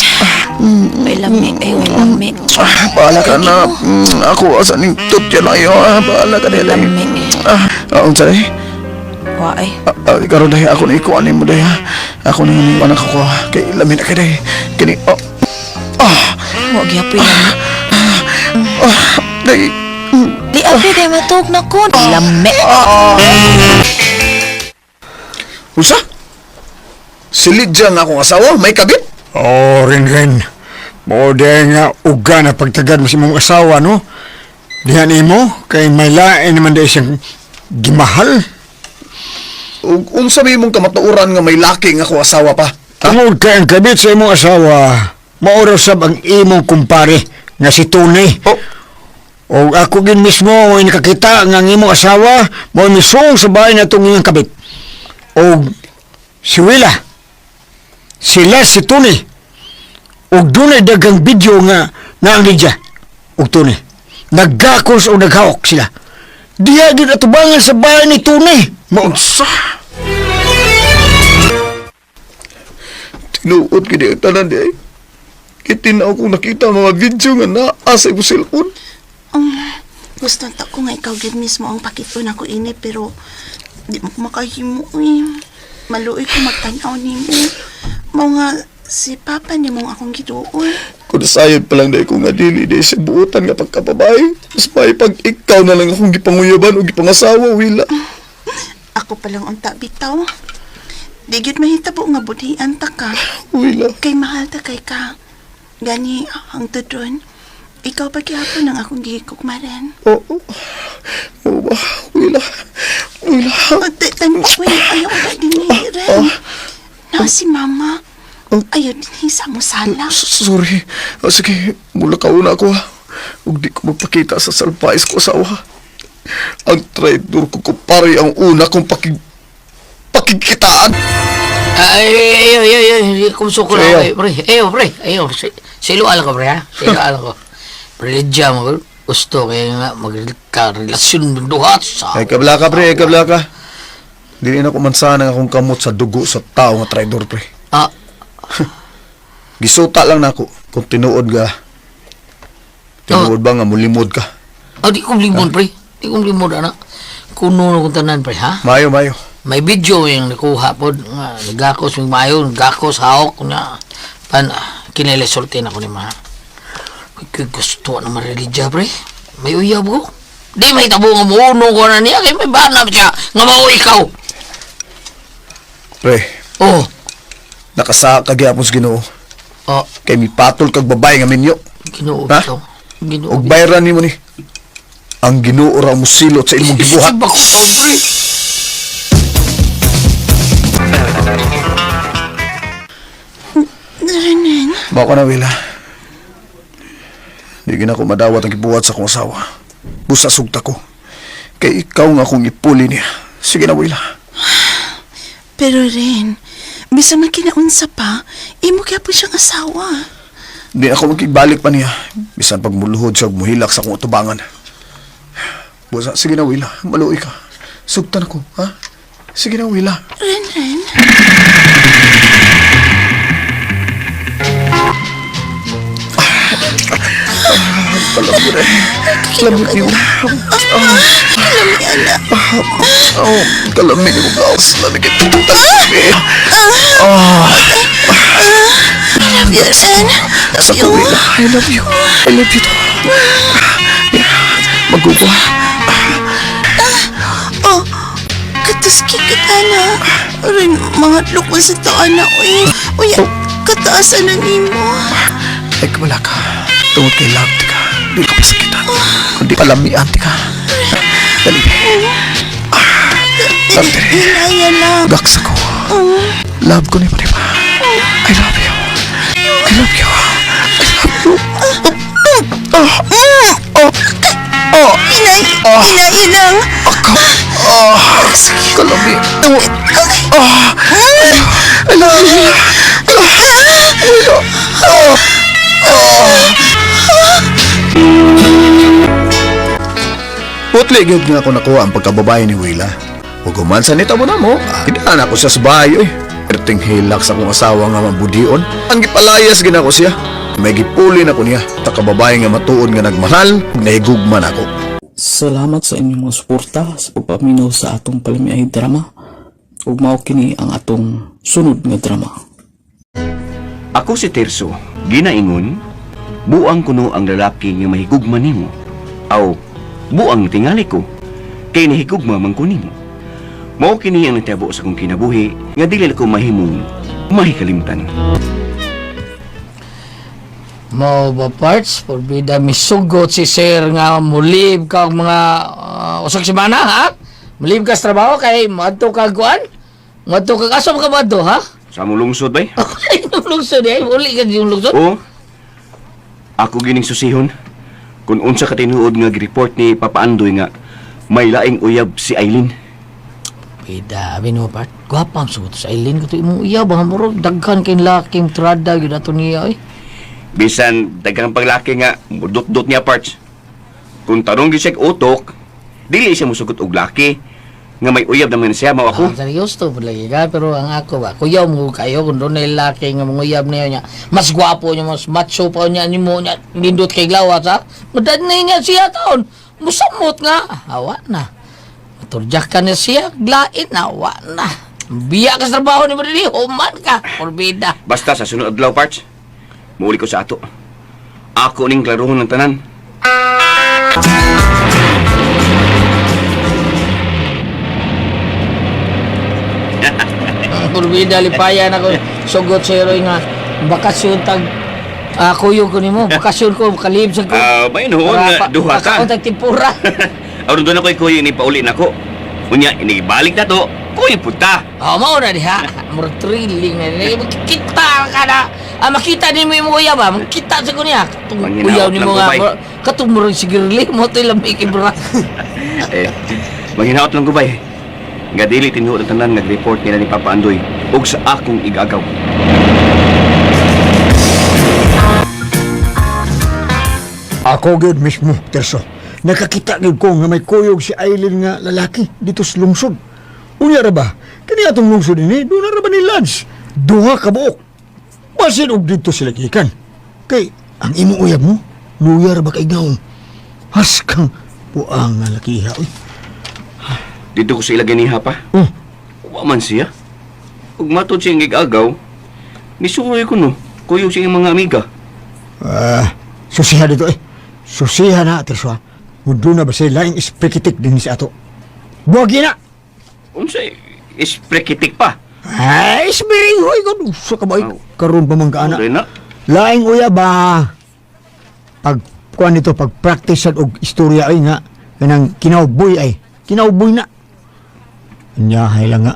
S3: Ay lami, ay lami.
S9: Ah, bahala ka na. Ako asa ning tutya lang iyo. Ah, bahala ka day.
S3: Lami.
S9: Ah, unsa day?
S3: Wa ay.
S9: Ah, ah, karon day ako na ikuan nimo day ha. Ako na ni anak ako ah. Kay lami na kay day. Kini oh. Ah,
S3: Wa gyapon lami.
S9: ah, day.
S3: Di abi kay matug na ko. Lami.
S9: Unsa? Si Lydia nga akong asawa, may kabit?
S11: Oh, Ren Ren. Mao nga uga na pagtagad mo sa imong asawa, no? Dihan imo, kay may lain naman dahil siyang gimahal.
S9: Ug unsa may imong kamatuoran nga may laki nga akong asawa pa? Ha?
S11: Tungod kay ang kabit sa imong asawa, mauraw sab ang imong kumpare nga si Tony.
S9: Oh,
S11: O ako gin mismo ang nakakita nga ang imong asawa mao misong sa bahay na itong iyang kabit. O si Willa, sila si Tony. O dunay daghang video nga nga ang Lydia og Tony. Naggakos o naghawak sila. Diha gid atubangan sa bahay ni Tony. Mao
S9: unsa? Tinuod gid ang tanan di ay. Kitinaw kong nakita ang mga video nga naa sa imong cellphone.
S5: Gusto ta ko nga ikaw gid mismo ang pakitun ako ini pero di mo ko makahimo uy. Maluoy ko magtan-aw nimo. Mao nga si papa nimo ang akong giduol.
S9: Kung nasayod pa lang dahil ko nga dili dahil sa buutan nga pagkababae. Mas may pag ikaw na lang akong gipanguyaban o gipangasawa, Wila.
S5: Ako pa lang unta bitaw. Di gyud mahitabo nga budhian ta ka.
S9: Wila.
S5: Kay mahal ta kay ka. Gani hangtod ron. Ikaw pa gihapon ang akong gihigugmaran.
S9: Oo. Oo ba? Wila. Wila.
S5: Ate, tan, uy, ayaw ba din ni Ren? Na si mama. Ayaw din sa musala.
S9: Sorry. Ah, sige, mula ka una ako ha. Huwag di ko magpakita sa salpais ko asawa. Ang traitor ko kumpare ang una kong pakikitaan.
S6: Ay, ay, ay, ay, ay, kumsuko na
S9: Ayaw.
S6: ako, eh, pre. Ayaw, pre. Ayaw. Silo alam ko, pre, ha? Silo alam ko. Pre, Lydia mo, gusto kaya nga magka-relasyon duhat sa...
S9: Ay, kabla ka, pre. Ay, kabla ka. Dili na ko mansahan ang akong kamot sa dugo sa tao nga traidor, pre.
S6: Ah,
S9: Gisuta lang nako kung tinuod ga. Tinuod ba nga mulimod ka?
S6: Oh, di ko limod, pre. Di ko limod, anak. Kuno na kong tanan, pre, ha?
S9: Mayo, mayo.
S6: May video yung nakuha po. Nga, nagakos, may mayo, nagakos, hawak, nga. Pan, kinailasulti na ko ni ma. Kay gusto na marilidya, pre. May uyab ko. Di may tabo nga muuno ko na niya, kay may banap siya, nga mao ikaw.
S9: Pre.
S6: Oh.
S9: Nakasa ka gyapon sa Ginoo.
S6: Oh.
S9: Kay mipatol kag babae nga minyo.
S6: Ginoo
S9: Ha?
S6: bitaw. Ginoo.
S9: Og bayran nimo ni. Ang Ginoo ra mosilot sa imong gibuhat.
S6: Bako taon, pre.
S5: Renen,
S9: Mao ka na, Willa. Di gina ko madawat ang gibuhat sa akong asawa. Busa sugta ko. Kay ikaw nga akong ipuli niya. Sige na, Willa.
S5: pero Ren, bisan man kinaunsa pa, imo kaya po siyang asawa.
S9: Di ako magkigbalik pa niya. Bisan pag muluhod siya, muhilak sa akong utubangan. Busa, sige na, Willa. Maluoy ka. Sugtan ako, ha? Sige na, Willa.
S5: Ren, Ren.
S9: Kalabot eh. Kalabot niyo. Oh, kalamig mo gawas. Lamig ito. Kalamig. Ah.
S5: I love you, Ren.
S9: Sa
S5: Love you.
S9: Willa. I love you. I love you too. Yeah. Magugo.
S5: Oh, katuski ka na. Ren, mga ko sa taan na, uy. Uy, kataasan na nimo.
S9: Ay, wala ka. Tungod kay love ti ka. Di ka pasakitan. Kundi palamian ti ka. Dali. Love ti.
S5: Hinaya lang.
S9: Gaksa ko. Love ko ni Mariba. I love you. I love you. I love you. Oh. Oh. Oh.
S5: Hinay, hinaya lang.
S9: Ako. Oh. Kalami. Oh. I love you. Oh. Oh. Putli gyud nga ako nakuha ang pagkababae ni Willa. Ug human sa nita mo na mo, idaan ako siya sa bahay oy. Perting hilak sa akong asawa nga mabudion. Ang gipalayas gina ko siya. May gipuli na ko niya. Ta kababae nga matuod nga nagmahal, ug nahigugma nako.
S12: Salamat sa inyong mga suporta sa pagpaminaw sa atong palamiay drama. Ug mao kini ang atong sunod nga drama.
S10: Ako si Tirso, ginaingon, buang kuno ang lalaki nga mahigugma nimo. Aw, buang tingali ko, kay nahigugma man ko nimo. Mao kini ang natabo sa akong kinabuhi nga dili ko mahimong mahikalimtan.
S6: Mo ba parts porbida misugot si sir nga mulib ka og mga usag semana ha? Mulib ka sa trabaho kay moadto ka kuan? Moadto ka asa man ka moadto ha?
S10: Sa among lungsod bay?
S6: Ay, lungsod eh. Uli ka yung lungsod.
S10: Oo. Ako gining susihon. Kung unsa ka tinuod nga gireport ni Papa Andoy nga may laing uyab si Eileen.
S6: Pida, abi no part. Gwapang sugot sa Eileen ko to imong iya ba murag daghan kay laking trada gyud ato niya eh.
S10: Bisan daghang paglaki nga mudot-dot niya parts. Kung tarong gyud siya og utok, dili siya musugot og laki nga may uyab naman siya mao ako.
S6: Ah, seryoso po lagi ka, pero ang ako ba, kuyaw mo kayo kung doon ay laki nga manguyab niya niya, mas gwapo niya, mas macho pa niya, ni mo niya, nindot kay glawas ha? Madad na niya siya taon, musamot nga, awa na. Maturjak ka na siya, glain na, awa na. Biya ka sa trabaho ni Marini, human ka, porbida.
S10: Basta sa sunod adlaw parts, muuli ko sa ato. Ako ning klarohon ng tanan.
S6: Porbida, lipayan ako, sugot sa Roy nga, bakasyon tag, kuyog ko nimo, bakasyon ko, kalib sa ko.
S10: Ah, may noon nga duha ka.
S6: Pakaon tag timpura.
S10: Aron doon ako'y kuyo ni pauli nako. Unya inibalik na to, kuyo punta.
S6: Oh, mao na diha. Murag thrilling na ni. Makita ka na. Ah, makita nimo imong uyab ba? Makita sa ko niya. Katong
S10: Manghinaot
S6: uyaw nimo
S10: lang ko,
S6: nga.
S10: bay.
S6: Katong murag sigirli mo to'y lamig ibra.
S10: Eh, manghinaot lang ko bay. Nga dili tinuod ang tanan nag-report nila ni Papa Andoy ug sa akong igagaw.
S11: Ako gyud mismo, Terso. Nakakita gyud ko nga may kuyog si Aileen nga lalaki dito sa lungsod. Unya ra ba? Kani atong lungsod ini, doon na ra ba ni Lance? Duha ka buok. Basin og dito sila gikan. Kay ang imong uyab mo, Luyar ba kay gaw? Haskang buang nga lakiha oy.
S10: Dito ko sa ilagay niha pa.
S11: Oh.
S10: Wa man siya. Ug matod siyang gigagaw, nisuroy ko no. Kuyog siyang mga amiga.
S11: Ah, susiha dito eh. Susiha na, Tirso ha. Mudo na ba siya laing ispikitik din sa ato. Buwagi na!
S10: Unsa isprekitik pa?
S11: Ay, isbiring hoy ko. Usa ka ba?
S10: Aw.
S11: Karon pa man ka ana.
S10: Ano na?
S11: Laing uya ba? Pag kuan nito, pag practice og istorya ay nga kanang kinauboy ay. Kinauboy na. Anyahay lang nga.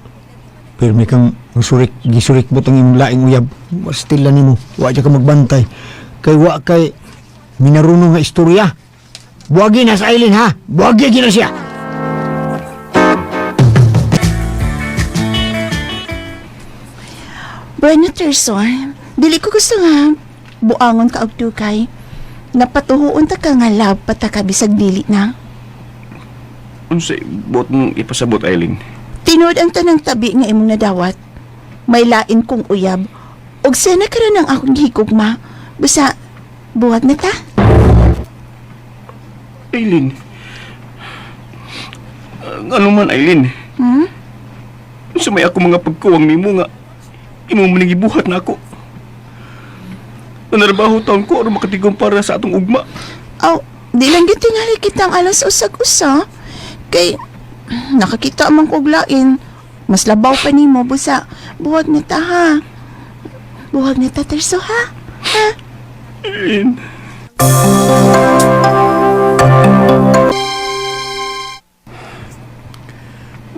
S11: Pirmi kang surik, gisurik mo tong imong laing uyab. Still lang nimo. Wa ka magbantay. Kay wa kay minarunong nga istorya. Buwagi na sa Aileen ha. Buwagi gina siya.
S5: Bueno, Tirso, dili ko gusto nga buangon ka og dugay. Napatuhuon ta ka nga love pa ta ka bisag dili na.
S10: Unsa buot mong ipasabot, Eileen?
S5: Tinuod ang tanang tabi nga imong nadawat. May lain kong uyab. Og siya na karon ang akong gihigugma. Basta buhat na ta.
S10: Eileen. Ano man, Eileen?
S5: Hmm?
S10: Unsa may ako mga pagkuwang nimo nga imo man ning gibuhat nako. Nanarbaho taon ko aron makatigom para sa atong ugma.
S5: Aw, di lang gyud tingali kitang alas usag-usa. Kay nakakita man kog lain. Mas labaw pa nimo busa. Buhag na ta ha. Buhag na ta Tirso ha. Ha?
S10: Eileen.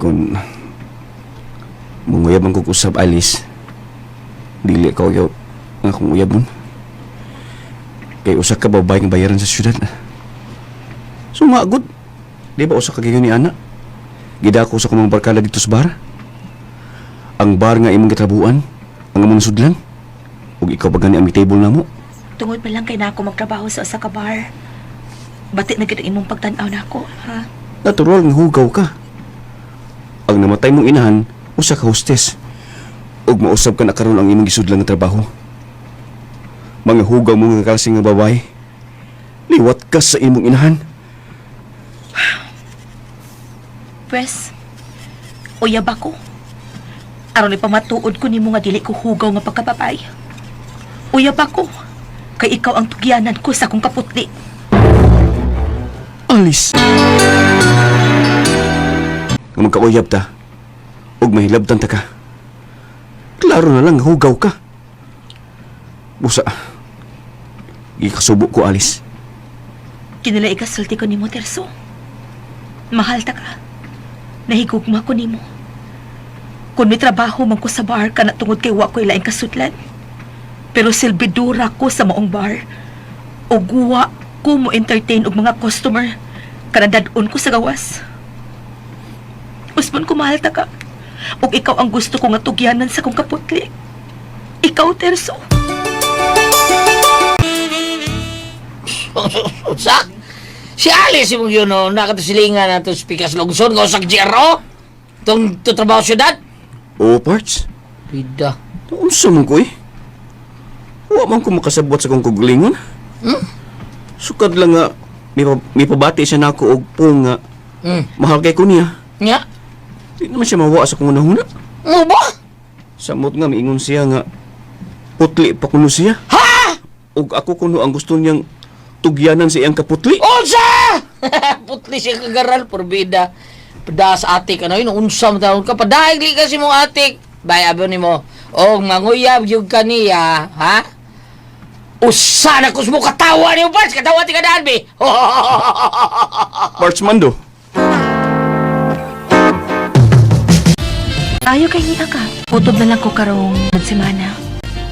S10: Kung manguyab ang kog usab Alice, dili ka uyab ang akong uyab nun. Kay usa ka babae nga bayaran sa syudad. Sumagod. Di ba usa ka gayon ni ana? Gidako sa kumang barkada dito sa bar. Ang bar nga imong gitrabuan, ang among sudlan. Ug ikaw pa gani ang table namo.
S3: Tungod pa lang kay na ako magtrabaho sa usa ka bar. Bati na gid ang imong pagtan-aw nako, ha?
S10: Natural nga hugaw ka. Ang namatay mong inahan, usa ka hostess. Ug mausab ka na karon ang imong gisudlan nga trabaho. Mga hugaw mo nga kalsing nga babae. Liwat ka sa imong inahan.
S3: Pwes, uyab ako. Aron ipamatuod ko nimo nga dili ko hugaw nga pagkababay. Uyab ako. Kay ikaw ang tugyanan ko sa akong kaputli.
S10: Alice. Nga magkauyab ta, ug mahilabtan ta ka. Klaro na lang, hugaw ka. Busa, gikasubo ko, Alice.
S3: Kinila ikasulti ko nimo, Terso. Mahal ta ka. Nahigugma ko nimo. Kung may trabaho man ko sa bar, kana tungod kay wa ko ilaing kasudlan. Pero silbidura ko sa maong bar. Ug wa ko mo entertain og mga customer. Kana dad-on ko sa gawas. Usbon ko mahal ta ka. Ug ikaw ang gusto ko nga tugyanan sa kong kaputli. Ikaw, Terso.
S6: Unsa? Si Alice imong yun, no? Nakatasilingan na itong speakers lungsod nga usag GRO. Itong trabaho syudad.
S10: Oo, parts.
S6: Pida.
S10: Unsa man ko eh? Wa man ko makasabot sa kong kuglingon. Sukad lang nga, may pabati siya nako og pong nga mahal kay ko niya.
S6: Nga?
S10: Di naman siya mawa sa kong unahuna.
S6: Mo ba?
S10: Samot nga, miingon siya nga, putli pa kuno siya.
S6: Ha?
S10: Ug ako kuno ang gusto niyang tugyanan sa iyang kaputli.
S6: Unsa? Putli siya kagaral, porbida. Pada sa atik, ano yun, unsa mo taon ka, padaig li kasi mong atik. Bay, abo ni mo. Og manguyab yung kaniya, ha? Usa na kus mo katawa niyo, Parts! Katawa ti kadaan, be!
S10: Parts Mando.
S3: Ayo kay niya ka. Utob na lang ko karong magsemana.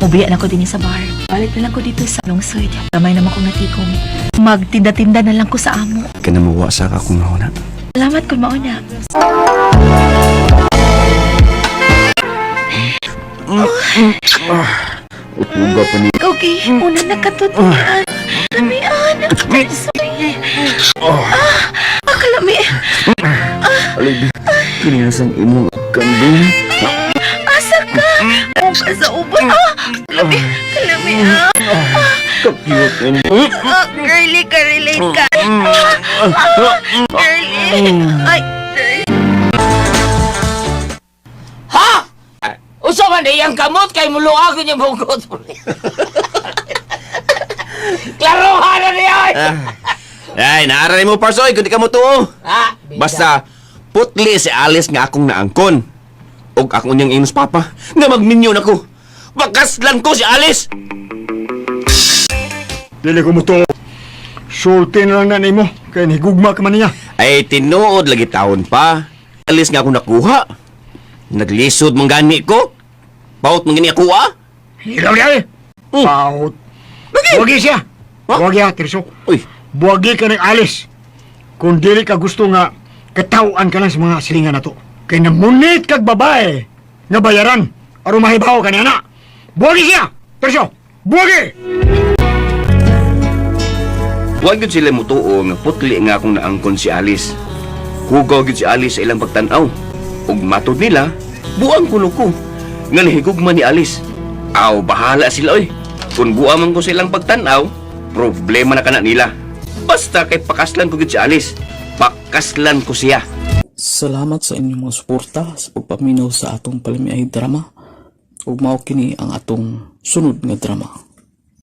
S3: Mubiya na ko din sa bar. Balik na lang ko dito sa lungsod. Gamay naman kong natikom. Magtinda-tinda na lang ko sa amo.
S10: Kanamawa sa akong nahuna.
S3: Salamat kung mauna.
S10: Utuga pa ni.
S3: Okay, una na katutuan. Lamian. Sorry. Ah, kalami.
S10: Alibi, kininasang imong kandung.
S3: Asa ka? Ka sa ubos. Ah, kalami. Kalami. Ah,
S10: Kakiyot ini.
S3: ah, girl.
S4: Nagka-relate ka. Darling. Ay, darling.
S6: Ha? Usa man iyang kamot kay muluag niya bungkot. Klarohan na niya. oy.
S10: Ay, naaral mo, Parsoy, kung di ka mo tuo.
S6: Ha?
S10: Basta, putli si Alice nga akong naangkon. Og akong niyang inos papa, nga magminyo na ko. Bakaslan ko si Alice!
S11: Dili ko mo to. Sulti na lang na nimo kay nihigugma ka man niya.
S10: Ay, tinuod lagi taon pa. Alice nga akong nakuha. Naglisod mong gani ko. Paut mong gani ako, ah.
S11: Hilaw niya eh. Paut. Buwagi siya. Buwagi ha, Tirso.
S10: Uy.
S11: Buwagi ka ng alis. Kung dili ka gusto nga katawan ka lang sa mga silingan na to. Kay namunit kag babae nga bayaran aron mahibaw ka niya na. Buwagi siya! Tirso! Buwagi!
S10: Huwag yun sila mutuo nga putli nga akong naangkon si Alice. Hugaw yun si Alice sa ilang pagtanaw. Ug matod nila, buang kuno ko. Nga nahigugma ni Alice. Aw, bahala sila oy. Kung buang man ko sa ilang pagtanaw, problema na kana nila. Basta kay pakaslan ko gyud si Alice. Pakaslan ko siya.
S12: Salamat sa inyong mga suporta sa pagpaminaw sa atong palamiay drama. Ug mao kini ang atong sunod nga drama.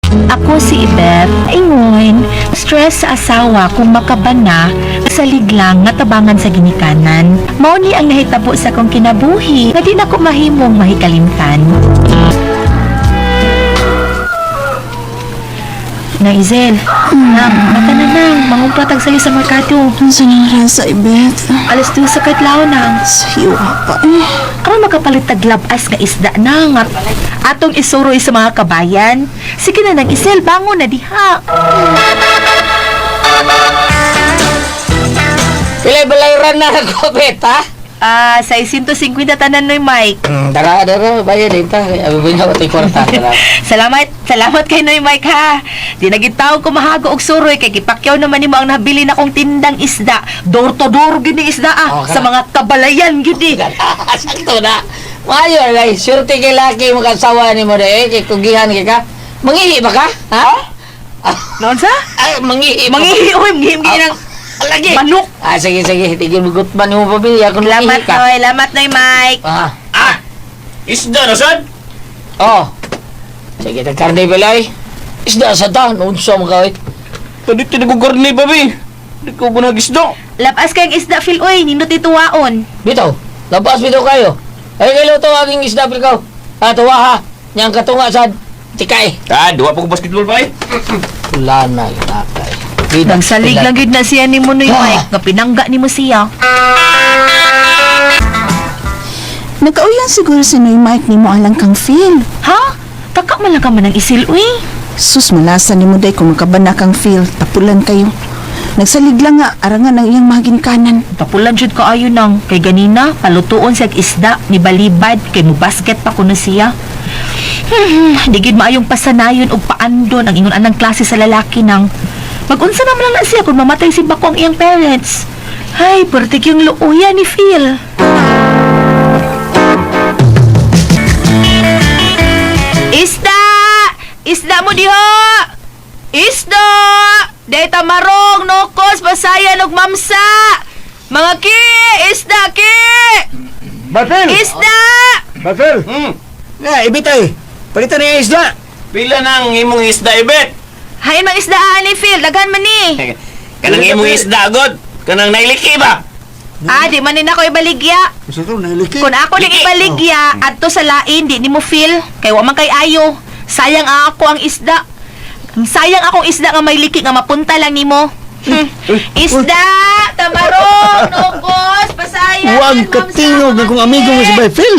S3: Ako si Ibeth, ingon, stress sa asawa kung makabana, sa liglang nga tabangan sa ginikanan. Mao ni ang nahitabo sa akong kinabuhi nga di nako mahimong mahikalimtan. Na Izel, nang, mata na nang, mangumpra tag sayo sa merkado.
S5: Unsa nang rasa, Ibet?
S3: Alas 2 sa katlaw nang.
S5: Sayo pa eh.
S3: Aron makapalit tag labas nga isda na nga atong isuroy sa mga kabayan. Sige na nang Isel, bangon na diha.
S6: Pilay balayran na ako, beta.
S3: Ah, 650 tanan noy Mike.
S6: Dara, dara, bayad din ta. Abi ba ko kwarta. Dara.
S3: Salamat, salamat kay Noy Mike ha. Di nagitaw ko mahago og suroy kay gipakyaw naman nimo ang nabili na kong tindang isda. Door to door gyud ni isda ah,
S6: Oh,
S3: sa mga kabalayan gyud eh.
S6: Sakto na. Maayo lay, surte kay laki mo kasawa nimo de kay kugihan kay ka. Mangihi ba ka? Ha?
S3: Noon sa?
S6: Ay, mangihi. ba ka?
S3: Mangihi oy, mangihi mangihi ng
S6: Lagi.
S3: manok.
S6: Ah, sige, sige. Tigil mo gutman mo pamilya kung
S3: Lamat
S6: mangihi ka.
S3: Noy, lamat Noy Mike.
S6: Ah.
S10: Ah! Isda na sad!
S6: Oh. Sige, tag karne balay. Isda sa ta, unsa mo ka oy.
S10: Kadito nagugorni ba, bi? Di ko ko nagisda.
S3: Labas kayong isda Phil oy, nindot ituwaon.
S6: Bitaw, labas bitaw kayo. Ay kay luto aking isda pil kaw. Ah, tuwa ha. Yang katunga sad tikay.
S10: Ah, duwa pa ko basketball ba eh.
S6: Wala na lakay.
S3: Nagsalig lang gyud na siya ni Noy Mike, nga pinangga nimo siya.
S5: Nagkauyan siguro si Noy Mike nimo alang kang Phil.
S3: Ha? Taka man lang ka man ang isil uy.
S5: Sus, malasa nimo day kung makabana kang Phil. Tapulan kayo. Nagsalig lang nga, arangan ang iyang mga ginikanan.
S3: Tapulan jud kaayo nang kay ganina palutuon siya og isda ni balibad kay mo basket pa kuno siya. Di gid maayong pasanayon og paandon ang ingon anang klase sa lalaki nang magunsa naman lang na siya kung mamatay si Bako ang iyang parents. Ay, pertik yung luuya ni Phil. Isda! Isda mo diha! Isda! Dahil tamarong, nokos, basayan, ug mamsa! Mga ki! Isda, ki!
S11: Bafil!
S3: Isda!
S11: Bafil! Na, ibitay! Palitan niya isda!
S10: Pila nang imong isda, Ibet?
S3: Hain mang isda ani Phil, daghan man ni.
S10: Kanang imong isda, god. Kanang nailiki ba?
S3: Ah, di man ni nako ibaligya.
S11: Gusto to, nailiki.
S3: Kung ako ning ibaligya, adto sa lain, di nimo feel. Kay wa man kay ayo. Sayang ako ang isda. Sayang akong isda nga may liki nga mapunta lang nimo. Isda, tamarong, nukos, pasayan.
S11: Huwag katingog na kung amigo mo si Bafil!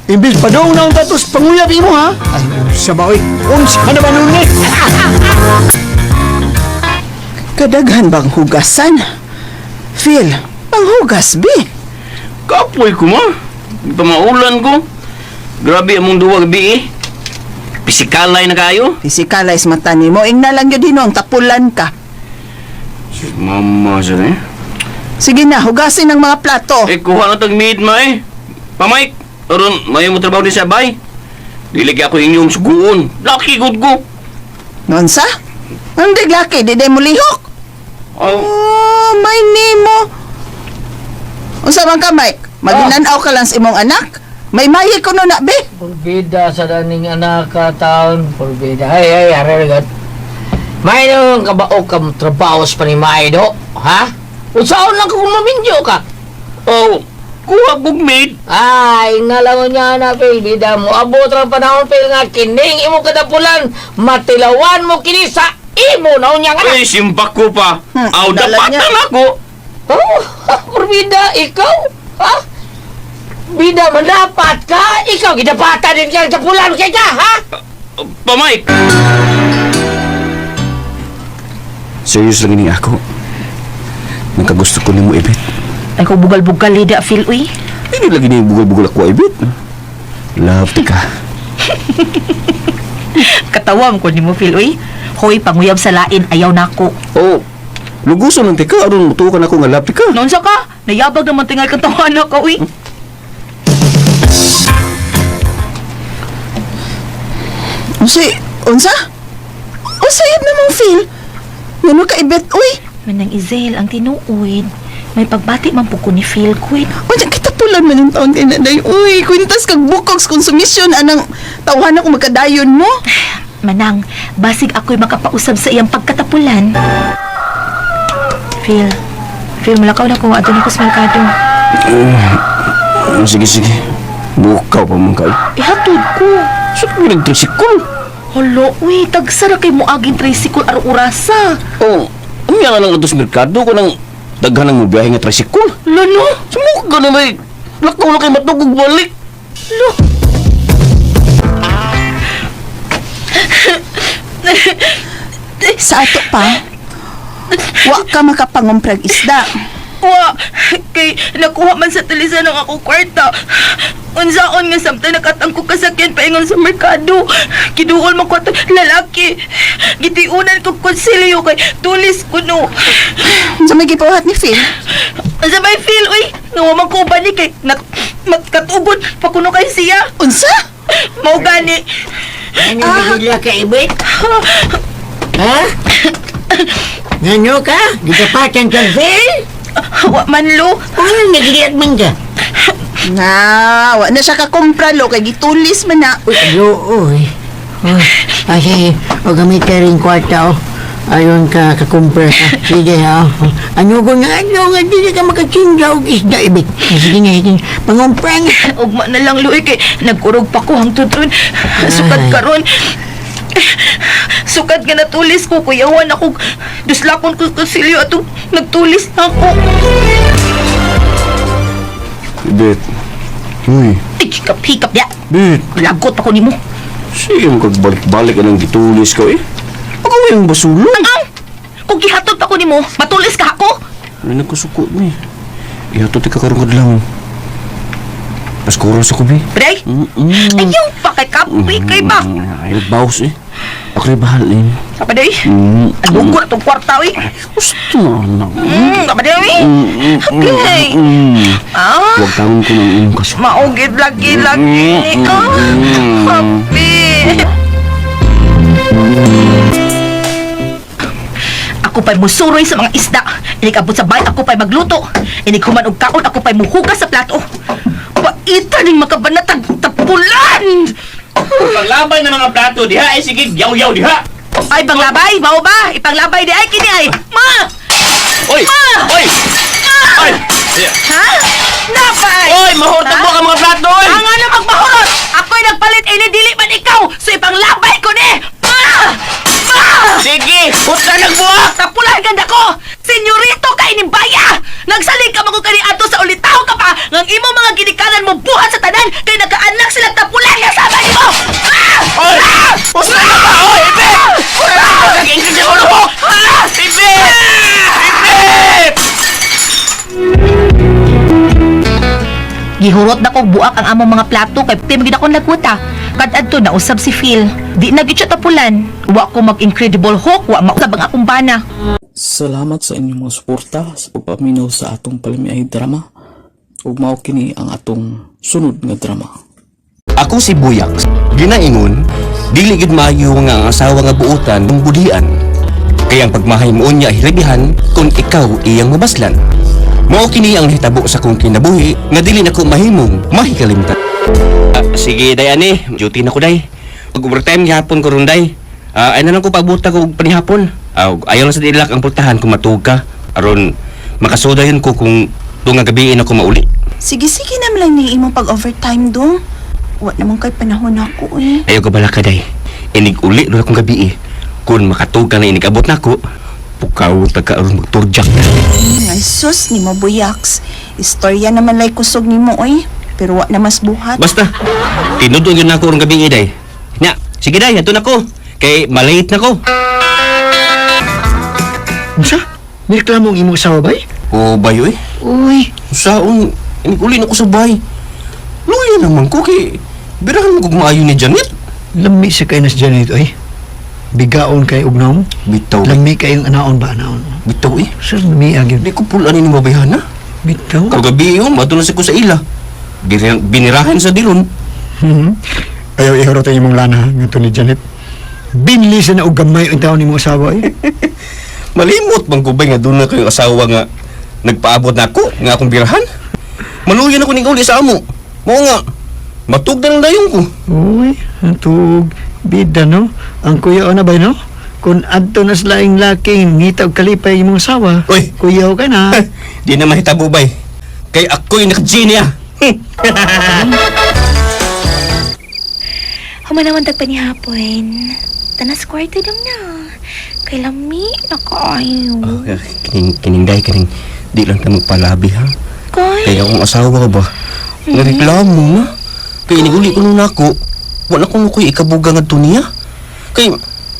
S11: Imbis pa daw na ang tatos, panguyab imo ha! Ay, unsa ba oy? Unsa na ba nun eh?
S5: Kadaghan bang hugasan? Phil, panghugas, bi.
S10: Kapoy ko ma. Pamaulan ko. Grabe among duwa gabi eh. Pisikalay na kayo.
S5: Pisikalay sa mata nimo, ingna lang yun hinong, tapulan ka.
S10: Mama sa eh.
S5: Sige na, hugasin ang mga plato.
S10: Eh, kuha na tag meat ma eh. Pamike, aron mayo mo trabaho din sa bay. Dili kay ako inyong suguon. Lucky good ko.
S5: Nonsa? Hindi laki, di day mo lihok. Oh, may nimo. Unsa man ka, Mike? Maginanaw ka lang sa imong anak? May mayi ko no na, be.
S6: Purbida sa daning anak ka taon. Purbida. Ay, ay, aray, God. May nang kabaok ka trabaho sa panimay do. Ha? Unsaon lang kung mamindyo ka?
S10: Oh, kuha kog maid.
S6: Ay, ngalangon niya na, Phil. Bida mo. Abot ang panahon, Phil, nga kining imo kadapulan. Matilawan mo kini sa imo na unya nga.
S10: Ay, simbak ko pa. Aw,
S5: dala niya.
S10: dapatan ako.
S6: Oh, Purbida, ikaw? Ha? Bida, manapat ka? Ikaw, gidapatan din ka sa pulan kay ka, ha?
S10: Pa, Mike. Serious lang ini ako. Nagkagusto ko nimo, Ibet.
S3: Ay ko bugal-bugal lida Phil uy.
S10: Hindi lagi ni bugal-bugal ako, Ibet. Love ti ka.
S3: Katawam ko nimo Phil uy. Hoy panguyab sa lain ayaw nako.
S10: Oh, luguson lang ti ka. Aron mutukan ako nga love ti ka.
S3: Noon sa ka, nayabag naman tingal kang tawana ka uy.
S5: Unsa? Unsa? Unsa yun namang feel? Ngano ka ibet, uy?
S3: Manang Izel ang tinuod. May pagbati man po ko ni Phil kuy.
S5: Unsa kita pulan man yung taon kay naday, uy. Kwintas kag bukog sa konsumisyon anang tawahan ako magkadayon mo.
S3: Manang, basig ako'y makapausab sa iyang pagkatapulan. Phil, Phil, malakaw na ko. Adto na ko sa merkado.
S10: Sige, sige. Bukaw pa man kayo.
S3: Ihatod ko.
S10: Sa so, nagtrisikol.
S3: Hala, uy, tagsara kay mo aging tricycle araw-orasa.
S10: Oh, umiya nga lang ato sa merkado ko nang daghan ang mubiyahe nga trisikol.
S3: Lolo,
S10: Sumuk ka na may lakaw na kay matugog balik.
S3: lo.
S5: Sa ato pa, wa ka makapangumprag isda.
S4: Wa, kay nakuha man sa tulisan ang akong kwarta. Unsaon nga samtang nakatangko kasakyan paingon sa merkado. Kiduol man ko ato lalaki. Gitiunan ko konsilyo kay tulis ko no.
S5: Unsa may gipahat ni Phil?
S4: Unsa may feel uy, nga wa man ko uban ni kay nak magkatugon pa kuno kay siya.
S5: Unsa?
S4: Mao gani.
S13: Ano ah. ka, Ibit? Ha? Ngano ka? Gitapatan ka, Phil?
S4: Wa man lo.
S13: Ano nagiliat man ka?
S5: Na, wa na siya kakumpra lo kay gitulis man na.
S13: Uy, alo, uy. Uy, ay, sige. O gamit ka rin kwarta, oh. Ayon ka, kakumpra ka. Sige, ha. Ano ko na, ano nga, di ka makachinga og isda, Ibit. Ay, sige nga, sige. Pangumpra nga.
S4: Ugma na lang luoy kay nagkurog pa ko hangtod ron. Sukad
S13: Ay.
S4: karon. Sukad nga natulis ko kuyawan ako. Duslakon ko konsilyo atong nagtulis na ako.
S10: Bet. Uy,
S3: Ay, hikap, hikap ya.
S10: Bet.
S3: Lagot pa ko nimo.
S10: Sige mo kag balik-balik anang gitulis ko eh. Ako yung basulo.
S3: Ang! Kung gihatod pa ko nimo, matulis ka ako.
S10: Ano nagkasuko ni? Ihato ti kakarong kadlawon. Paskuro sa kubi.
S3: Pre, ayaw pa kay kapoy kay ba.
S10: Ay, nagbawas eh. Ako rin bahal eh.
S3: Apa day?
S10: Mm.
S3: Ang lungkot na itong kwarta, uy.
S10: Gusto na anak.
S3: Apa day, uy? Okay. Ah,
S10: Huwag tangon ko ng iyong kaso.
S4: Maugid lagi lagi. Ah, happy.
S3: Ako pa'y musuroy sa mga isda. Inig abot sa bay, ako pa'y magluto. Inig human og kaon, ako pa'y muhugas sa plato. Paita ning makabanatag tapulan!
S10: Paglabay ng mga plato diha, ay sige, yaw-yaw diha.
S3: Ay, panglabay, mao ba? Ipanglabay di ay kini ay. Ma!
S10: Oy! Oy! Oy!
S3: Ha? Napay!
S10: Oy, mahurtag mo ka mga plato, oy!
S3: Ang ano magmahurot? Ako'y nagpalit ini dili man ikaw. So ipanglabay ko ni. Ma! Ma!
S10: Sige, huta nagbuak!
S3: Tapulan ganda ko! Senyorito ka inimbaya! Nagsalig ka mo kani ato sa ulitaw ka pa ngang imo mga ginikanan mo buhat sa tanan kay nagkaanak silang tapulan nga sama nimo! Ah!
S10: Oy! Huta na ba? Oy, Ibe! Ah! Nag-ingkis ako mo! Ibe! Ibe!
S3: Gihurot na kog buak ang among mga plato kay pim gid akong nagkuta. Kad adto nausab si Phil. Di na gid siya tapulan. Wa ko mag Incredible Hulk, wa mausab ang akong bana.
S12: Salamat sa inyong mga suporta sa pagpaminaw sa atong palamiay drama. Ug mao kini ang atong sunod nga drama.
S10: Ako si Buyak. Ginaingon, dili gid maayo nga ang asawa nga buotan ng budian. Kaya ang pagmahay mo niya hilabihan kung ikaw iyang mabaslan. Mao kini ang nahitabo sa kong kinabuhi nga dili nako mahimong mahikalimtan. Sige day ani, duty na ko day. Pag overtime gihapon ko ron day. Ay na lang ko pabuta ko og panihapon. Ayaw lang sa dilak ang pultahan kung matuog ka. Aron makasoda yun ko kung tunga gabiin ako mauli.
S14: Sige, sige naman lang ni imong pag-overtime dong. Wa naman kay panahon ako eh.
S10: Ayaw ka bala ka day. Inig uli ron akong gabi eh. Kung makatug ka na inig abot nako, pukaw ta ka aron magturjak na.
S14: Ay, sus, ni mo buyaks. Istorya naman lay kusog ni mo oy. Pero wa na mas buhat.
S10: Basta, tinudong yun ako aron gabi eh, day. Nya, sige day, ato na ko. Kay malate na ko.
S11: Unsa? Nireklamo ang imong asawa bay?
S10: O bayo eh.
S11: Uy,
S10: Saon, inig uli na ko sa bay. Luya naman ko kay birahan mo kog maayo ni Janet.
S11: Lami sa kay nas Janet oy. Bigaon kay ugnaw.
S10: Bitaw.
S11: Lami kay ang anaon ba anaon.
S10: Bitaw eh.
S11: Sir, lami agyon.
S10: Di ko pulan ni mabayhan na.
S11: Bitaw.
S10: Kagabi yun, mato na sa ko sa ila. Binirahan sa dilon.
S11: Ayaw ihurot ang imong lana nga to ni Janet. Binli sa na og gamay ang taon nimong asawa eh.
S10: Malimot bang kubay nga doon na kayong asawa nga nagpaabot na ako, nga akong birahan. Maluyan ako ning uli sa amo. Mao nga, matug na lang dayon ko.
S11: Uy, ang tuog. Bida no? Ang kuya na ba no? Kung adto na sila yung laki, ngita og kalipay imong asawa.
S10: Uy.
S11: Kuyaw ka na.
S10: Di na mahitabo bay. Kay ako'y naka-genie ah.
S3: Humanawan tag panihapon. Tanas kwarto dam na. Kay lami na kaayo.
S10: Kining, kining day, kining di lang ta magpalabi ha.
S3: Kay,
S10: Kay akong asawa ka ba? Nareklamo na. Kay iniguli ko nun ako. Wala ko ko'y ikabuga nga niya. Kay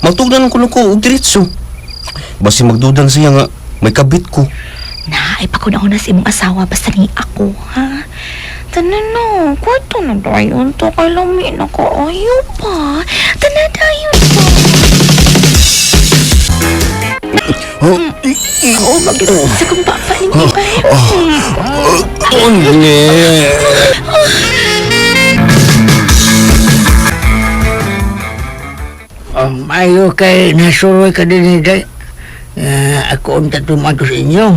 S10: matugdan ko ko og diretso. Basi magdudan siya nga may kabit ko.
S3: na, ay pakuna-una sa imong asawa basta ni ako, ha? Tanan na, kwarto na dayon to. Kay lami na kaayo pa. Tanan dayon pa. Oo, mag sa kong papa ni Ibay.
S13: Ayo kay nasuroy ka din eh, day. Ako ang tatumato sa inyo.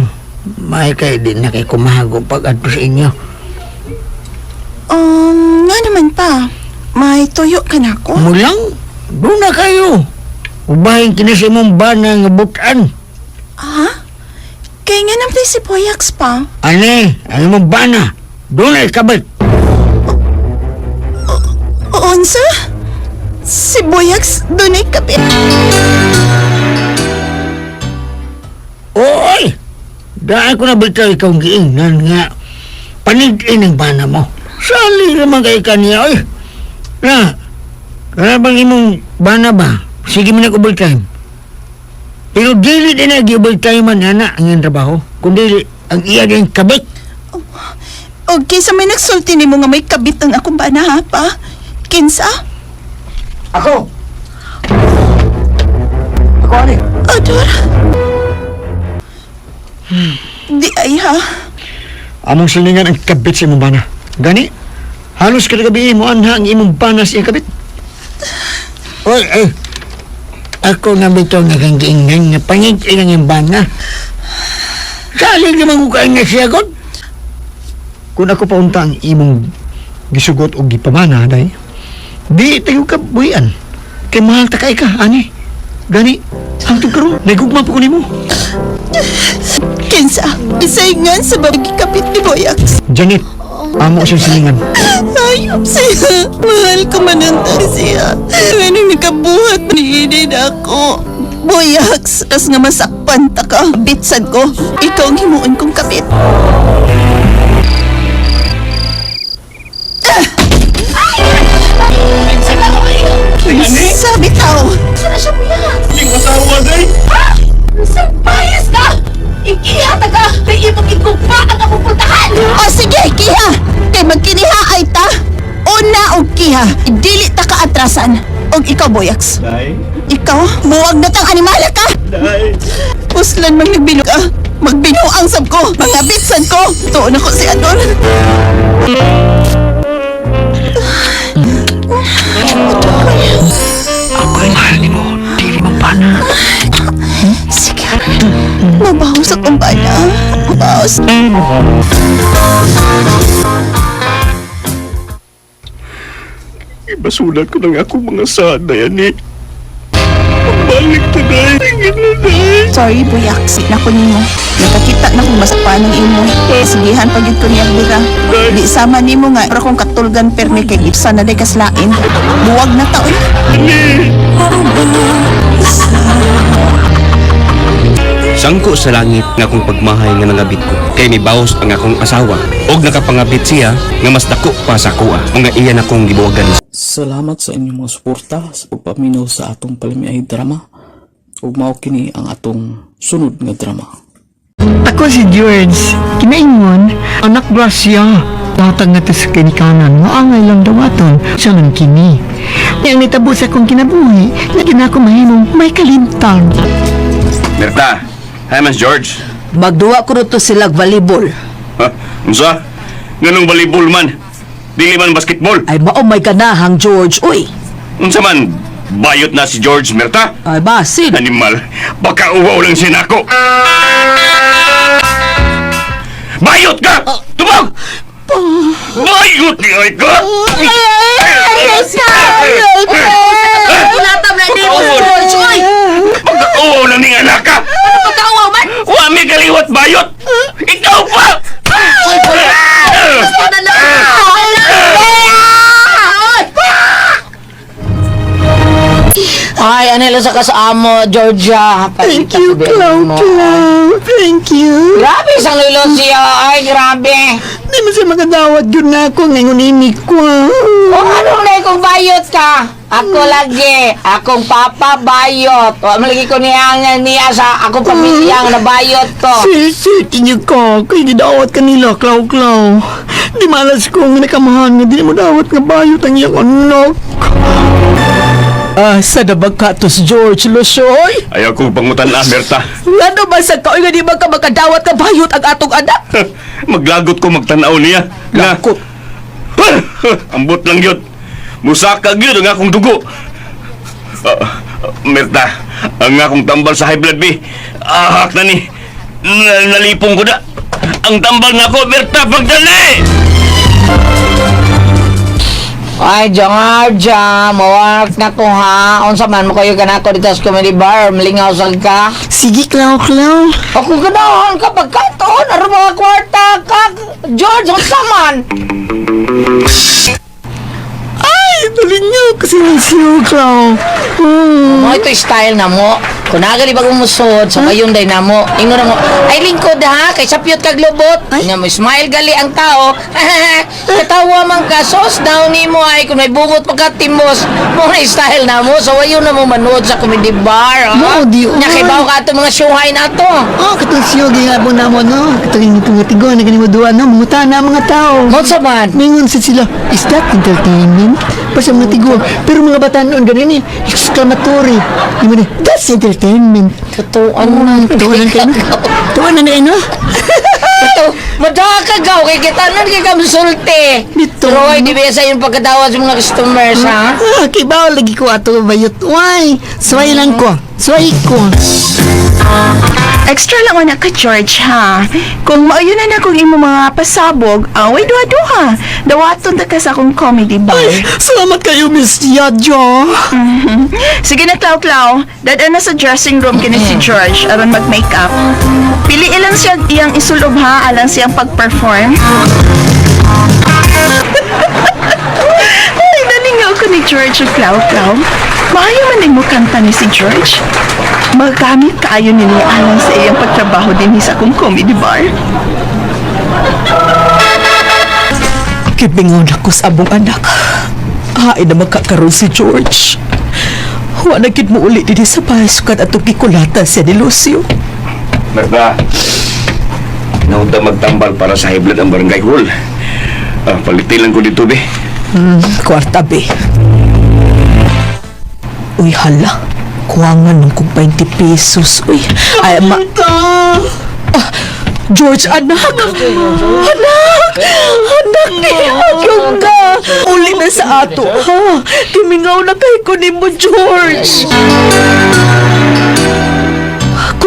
S13: May kay di na kay kumahago pag adto sa inyo.
S14: Nga naman pa. May tuyo ka na ako.
S13: Mulang, doon na kayo. Ubahin kini sa imong bana nga butan.
S14: Ha? Kay nga naman si Boyax pa.
S13: Ane, ang imong bana. Doon na ikabit.
S14: Unsa? Si Boyax dunay kapit.
S13: Oy! Daan ko na bitaw ikaw ang giingnan nga. Panigin ang bana mo. Sali naman kay kaniya, oy. Na, kana bang imong bana ba? Sige mo nag-overtime. Pero dili din nag-overtime man, ana, ang iyang trabaho. Kundi ang iya din kabit.
S14: Okay, sa may nagsulti nimo nga may kabit ang akong bana ha pa. Kinsa?
S11: Ako! Ako ani.
S14: Ador. Di ay ha.
S11: Among silingan ang kabit sa imong bana. Gani, halos kada gabi mo anha ang imong bana sa iyang kabit.
S13: Oy, ay. Ako na bitaw nga kang giingnan nga panigin ang iyang bana. Sali naman ko kayo nga siya, God.
S11: Kung ako paunta ang imong gisugot o gipamana, day, di tayo ka buhian. Kay mahal ta kay ka, ani. Gani, hangtod karon, nagugma pa ko nimo.
S14: Kinsa? Isaingan sa bagay kapit ni Boyax.
S11: Janet, amo siyang silingan.
S14: Ayop siya. Mahal ko man ang siya. Ano nakabuhat ni Eden ako. Boyax, tas nga masakpan ta ka. Bitsan ko. Ikaw ang himuon kong kapit. Sabi tao.
S3: Saan na siya, kuya?
S10: King asawa day.
S3: Bias ka! Ikiha ta ka! Kay imong igugma ang akong pultahan!
S14: O sige, kiha! Kay magkiniha ay ta. Una og kiha, dili ta ka atrasan. Og ikaw, Boyax.
S10: Day.
S14: Ikaw, buwag na tang animala ka!
S10: Day.
S14: Puslan mang nagbino ka. Magbino ang sab ko. Mga bitsan ko. Tuon ako si Adol.
S8: Ako'y mahal ni mo, dili mo bana.
S14: Mabaho sa kumbana. Mabaho.
S10: Ibasulat ko ng akong mga sada yan eh. Balik na dahil.
S14: Sorry, Buyak. Na ko nimo. Nakakita na kong masakpan ng imo. Sigihan pag ko niya bira. Di sama nimo nga para kong katulgan permi kay gipsa na day kaslain. Buwag na ta oy.
S10: Sangko sa langit nga akong pagmahay nga nangabit ko. Kay mibaos ang akong asawa. Og nakapangabit siya nga mas dako pa sa kuha. Nga iyan akong gibuwagan.
S12: Salamat sa inyong mga suporta sa pagpaminaw sa atong palamiay drama. Ug mao kini ang atong sunod nga drama.
S13: Ako si George. Kinaingon, anak Gracia. Datag nga sa kinikanan, nga angay lang dawaton, siya man kini. Yang nitabo sa akong kinabuhi, lagi na ako mahimong may kalimtan.
S10: Merta, hi Mas George.
S4: Magduwa ko to sila volleyball.
S10: Ha? Unsa? Nganong volleyball man? Dili man basketball.
S4: Ay mao may ganahang George, uy.
S10: Unsa man? Bayot na si George, Merta?
S4: Ay basin.
S10: Animal, baka uwaw lang siya nako. Bayot ka! Tubog! Bayot ni ay ka!
S4: Kulatam na ni George, uy.
S10: Baka uwaw lang ning anak ka!
S4: Pagkauwaw man.
S10: Wa mi kaliwat bayot! Ikaw pa!
S4: Basta na lang.
S6: Ay, ano lang sa kasamo, Georgia.
S13: Thank you, Clau Clau. Thank you.
S6: Grabe isang lilo siya. Ay, grabe.
S13: Di mo siya makadawat yun na ako ngayon ini ko.
S6: O ano na kung bayot ka? Ako lagi. Akong papa bayot. O malagi ko niya niya sa akong pamilya nga nabayot ko.
S13: Sil, tinyo ka. Kaya gidawat ka nila, Clau Clau. Di malas ko nga nakamahan nga di mo dawat nga bayot ang iyang anak.
S4: Ah, sa nabag ka to si George Lucio, oy.
S10: Ayaw kong pangutan na, Berta.
S4: Ngano ba sa kaoy nga di ba ka makadawat ka bayot ang atong anak?
S10: Maglagot ko magtanaw niya. Lagot. Ambot lang yun. Musaka yun ang akong dugo. Ah, Merta, ang akong tambal sa high blood B. Ahak na ni. Nalipong ko na. Ang tambal na ako, Berta, pagdali!
S6: Ay, Georgia, mawak na ko ha. Unsa man mo kayo kanako dito sa comedy bar, malingaw sa ka.
S13: Sige, Clau Clau.
S6: Ako ganahan ka pagkataon, aron mga kwarta ka. George, unsa man?
S13: Ay, dali niyo kasi ni siyo, Clau.
S6: Mo ito style na mo. Kung nagali bagong musod, sa mayon day na mo. Ingon na mo, ay lingkod ha, kay sapyot kag lubot. Nga mo smile gali ang tao. Katawa man ka, sos down nimo ay kung may bungot pagkatimos. Mo na style na mo, so wayon na mo manood sa comedy bar. Ha?
S13: Mo, di,
S6: Nya kay bawo ka ato mga syuhay na to.
S13: Oh, katong siyo, gihapon na mo, no? Katong itong tigo, na ganyan mo duwa, no? Manguta na ang mga tao.
S6: Mo sa man.
S13: Mingon sa sila, is that entertainment? Pa sa mga tigo. Pero mga bata noon, ganun eh, exclamatory. Di mo na, that's entertainment.
S6: Totoo na.
S13: Tuwa na kayo, no? Tuwa na kayo, no?
S6: Ito, madaka ka gaw, kay kita nun kay kamsulti.
S13: Dito.
S6: Troy, di ba sa iyong pagkadawa sa mga customers, ha?
S13: Ah, kibaw lagi ko ato bayot. Why? Sway lang ko. Sway ko.
S14: Extra lang na ka, George, ha? Kung maayo na na kung imo mga pasabog, away duha-duha. Dawaton ta ka sa akong comedy bar.
S13: Ay, salamat kayo, Miss Yadjo.
S14: Sige na, Clau Clau. Dada na sa dressing room kini si George aron mag-makeup. Pili ilang siya iyang isulob ha, alang siyang pag-perform. Ay, nalingaw ko ni George ug Clau Clau. Maayo man din mo kanta ni si George. Magamit kaayo ni niya alang sa iyang pagtrabaho din sa akong comedy bar.
S4: Kibingon ako sa abong anak. Hain na magkakaroon si George. Wa na gid mo uli dinhi sa pasukan atong gikulatan siya ni Lucio.
S10: Merta, naunta magtambal para sa high blood ang barangay hall. Ah, palitin lang ko dito, be.
S4: Kwarta be. Uy, hala. Kuwangan ng kong 20 pesos. Uy, ay, ma... Ah, George, anak! Anak! Anak, nihagyong ka! Uli na sa ato, ha? Kimingaw na kay ko ni mo, George!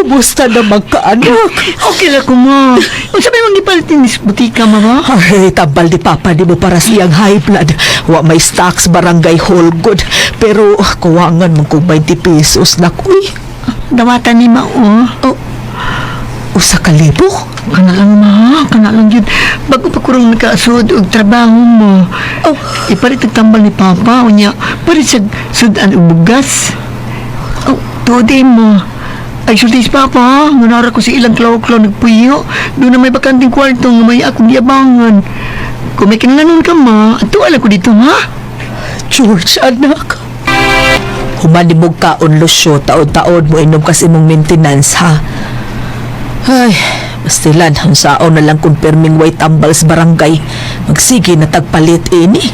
S15: Kumusta naman ka, anak?
S13: Okay lang ko, ma. Unsa may mga gipalit ni butika, mama?
S15: Ay, tambal ni Papa di mo para siyang high blood. Wa may stocks barangay whole good. Pero kuwangan man kung 20 pesos na kuy.
S13: Dawatan ni ma, oh.
S15: Oh, 1,000?
S13: Kana lang, ma. Kana lang yun. Bago pa kurang nakaasud og trabaho mo.
S15: Oh.
S13: Ipalit ang tambal ni Papa. Unya, palit sa sudan og bugas. Oh, tuod mo. Ay, sulti si Papa. Ngunara ko sa ilang klaw-klaw nagpuyo. Doon na may bakanting kwarto nga may akong giabangan. Kung may kinalanon ka, ma, ato alam ko dito, ha?
S15: George, anak. Human mo kaon, Lucio, taon-taon mo inom kasi mong maintenance, ha? Ay, bastilan, ang saon na lang kung perming way tambal sa barangay. Magsige na tagpalit ini.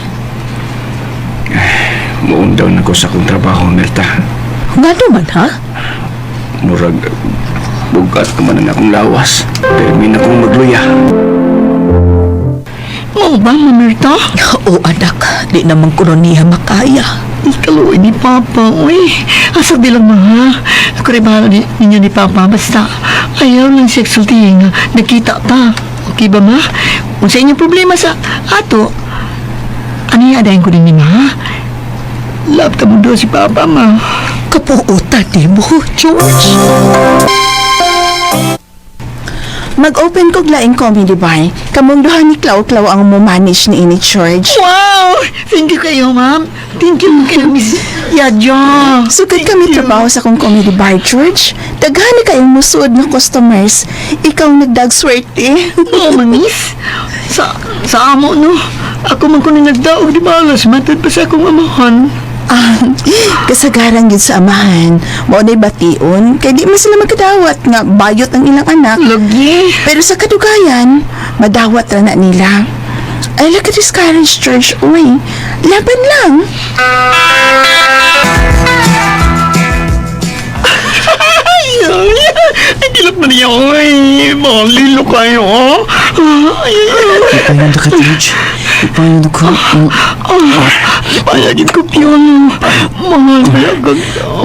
S10: Muundaw na ko sa akong trabaho, Mirta.
S15: Nga naman, ha?
S10: Murag, bugat naman ang akong lawas. Permi na kong magluya.
S13: Mao ba, Mamerta?
S15: Oo, anak. Di naman kuno niya makaya.
S13: Ikaluoy ni Papa, uy. Asa bilang ma, ha? Ako rin bahala ninyo ni Papa. Basta, ayaw lang siya sultihin nga nakita ta. Okay ba, ma? Kung sa inyong problema sa ato, ano yung adayin ko din ni ma, ha? Love ka mo doon si Papa, ma.
S15: Kapuutan ni mo, George.
S5: Mag-open kog laing comedy bar. Kamong duha ni Clau Clau ang mo-manage ni ini George.
S13: Wow! Thank you kayo, ma'am. Thank you kayo, Miss Yadjo.
S5: Sugod kami trabaho sa akong comedy bar, George. Daghan na kayong musuod ng customers. Ikaw ang nagdagswerte.
S13: Oo, man, miss. Sa amo, no? Ako man ko ni nagdaog di balas. Matod pa sa akong amahan.
S5: Ah, kasagaran gyud sa amahan. Mao na'y bation kay di man sila magkadawat nga bayot ang ilang anak.
S13: Lagi.
S5: Pero sa kadugayan, madawat ra na nila. Ay, like discourage, George. Uy, laban lang.
S13: Ay, ay, ay, kilap na niya. Ay, malilo kayo, oh. Ay, ay,
S8: Ipayon ka, George. Ipayon ka.
S13: payagin ko, Piolo. Mahal mo yung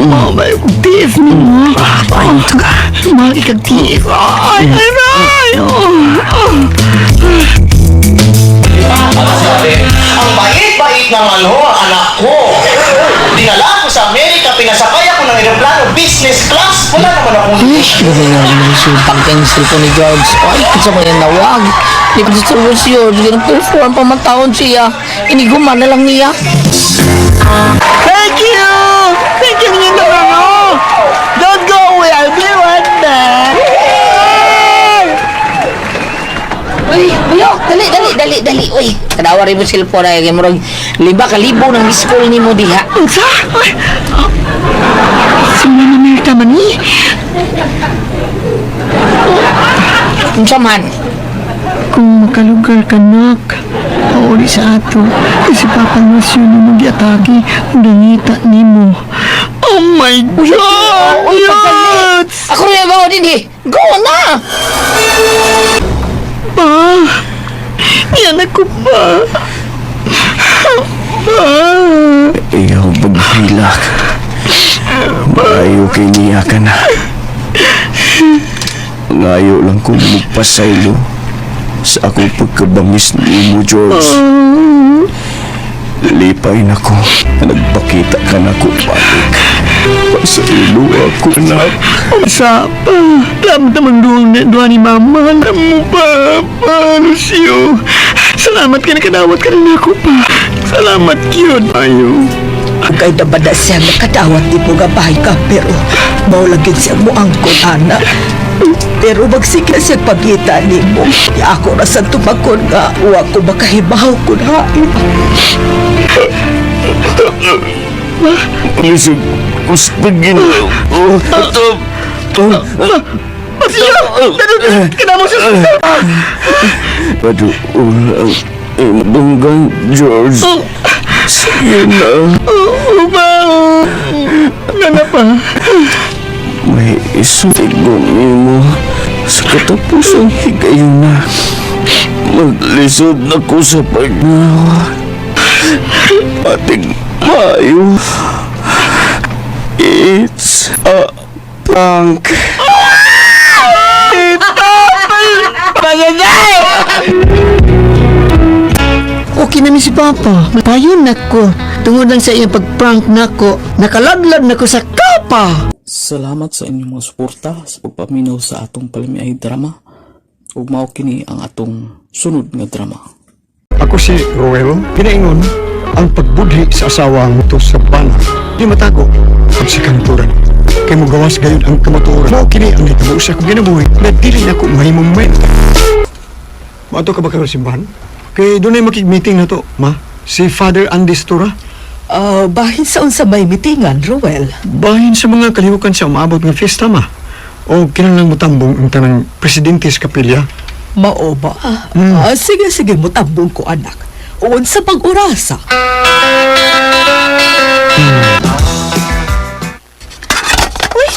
S13: mahal mo yung tiis ni mo.
S8: Payon ka.
S13: Mahal ikag tiis. Ay, ay, ay. Oh, oh.
S16: Ang bait-bait naman ho, ang anak ko. Dinala ko sa Amerika, pinasakay ako ng eroplano, business class. Wala naman akong
S6: Ay, grabe nga naman si pangkang cellphone ni George. Ay, kinsa man yung nawag. Di ko sa si George. Ganun perform pa man taon siya. Iniguma na lang niya.
S13: Thank you! Thank you, ninyo naman, oh. Don't go away. I'll be right back.
S6: Uy, Buyok, dali, dali, dali, dali. Uy, kadawa rin mo cellphone ay murag 5,000 ng miss call nimo diha.
S13: Unsa? Ay, ah, si Mama Mirta man eh.
S6: Unsa man?
S13: Kung makalugar ka, nak, pauli sa ato. Kasi Papa Lucio na mag-atake, ang nangita nimo. Oh my God!
S6: Uy, pagdali. Ako rin ba din eh. Go na!
S13: Pa! Yan ako pa! Pa!
S10: Iyaw paghilak. Maayo kay niya ka na. Ngayo lang kong magpasaylo sa akong pagkabangis ni mo, George. Lipay na ko na nagpakita ka na ko, balik. Pasaylo ako, anak.
S13: Sa pa! Tama naman doon doon ni Mama. Alam mo pa, pa, Lucio. Salamat ka nakadawat ka rin ako pa. Salamat yun. Ayo.
S15: Kay nabada siya nakadawat di mo nga bahay ka, pero mao lang gyud siya moangkon, anak. Pero magsige siya pagita nimo. Ako ra sa tumakon nga wa ko makahibaw kun hain.
S10: Lisod, kustigin. Oh, ito.
S13: Lucio! Kinamo siya!
S10: Paduol ang imong George. Sige na.
S13: Oo ba? Nga pa.
S10: May isuligon nimo sa katapusang higayon na. Maglisod na ko sa pagnawa. Ating mayo. It's a prank.
S15: Daday!
S13: Okay na ni si Papa. Payon nako. Tungod lang sa iyang pag-prank nako, nakaladlad nako sa kapa.
S12: Salamat sa inyong mga suporta sa pagpaminaw sa atong palamiay drama. Ug mao kini ang atong sunod nga drama.
S11: Ako si Roel. Pinaingon, ang pagbudhi sa asawa mo sa bana. Di matago ang sa kanturan. Kay mo gawas gayon ang kamatuoran. Mao kini ang nahitabo sa akong ginabuhi na dili na ko mahimong menta. Maato ka ba karon simbahan? Kay dunay makig-meeting na to, ma. Si Father Andy Stura.
S15: Bahin sa unsa may mitingan, Ruel?
S11: Bahin sa mga kalihukan sa umaabot nga fiesta, ma. O kinahanglang motambong ang tanang presidente sa kapilya.
S15: Mao ba? Ah, sige, sige, mutambong ko, anak. Unsa pag orasa?
S14: Uy,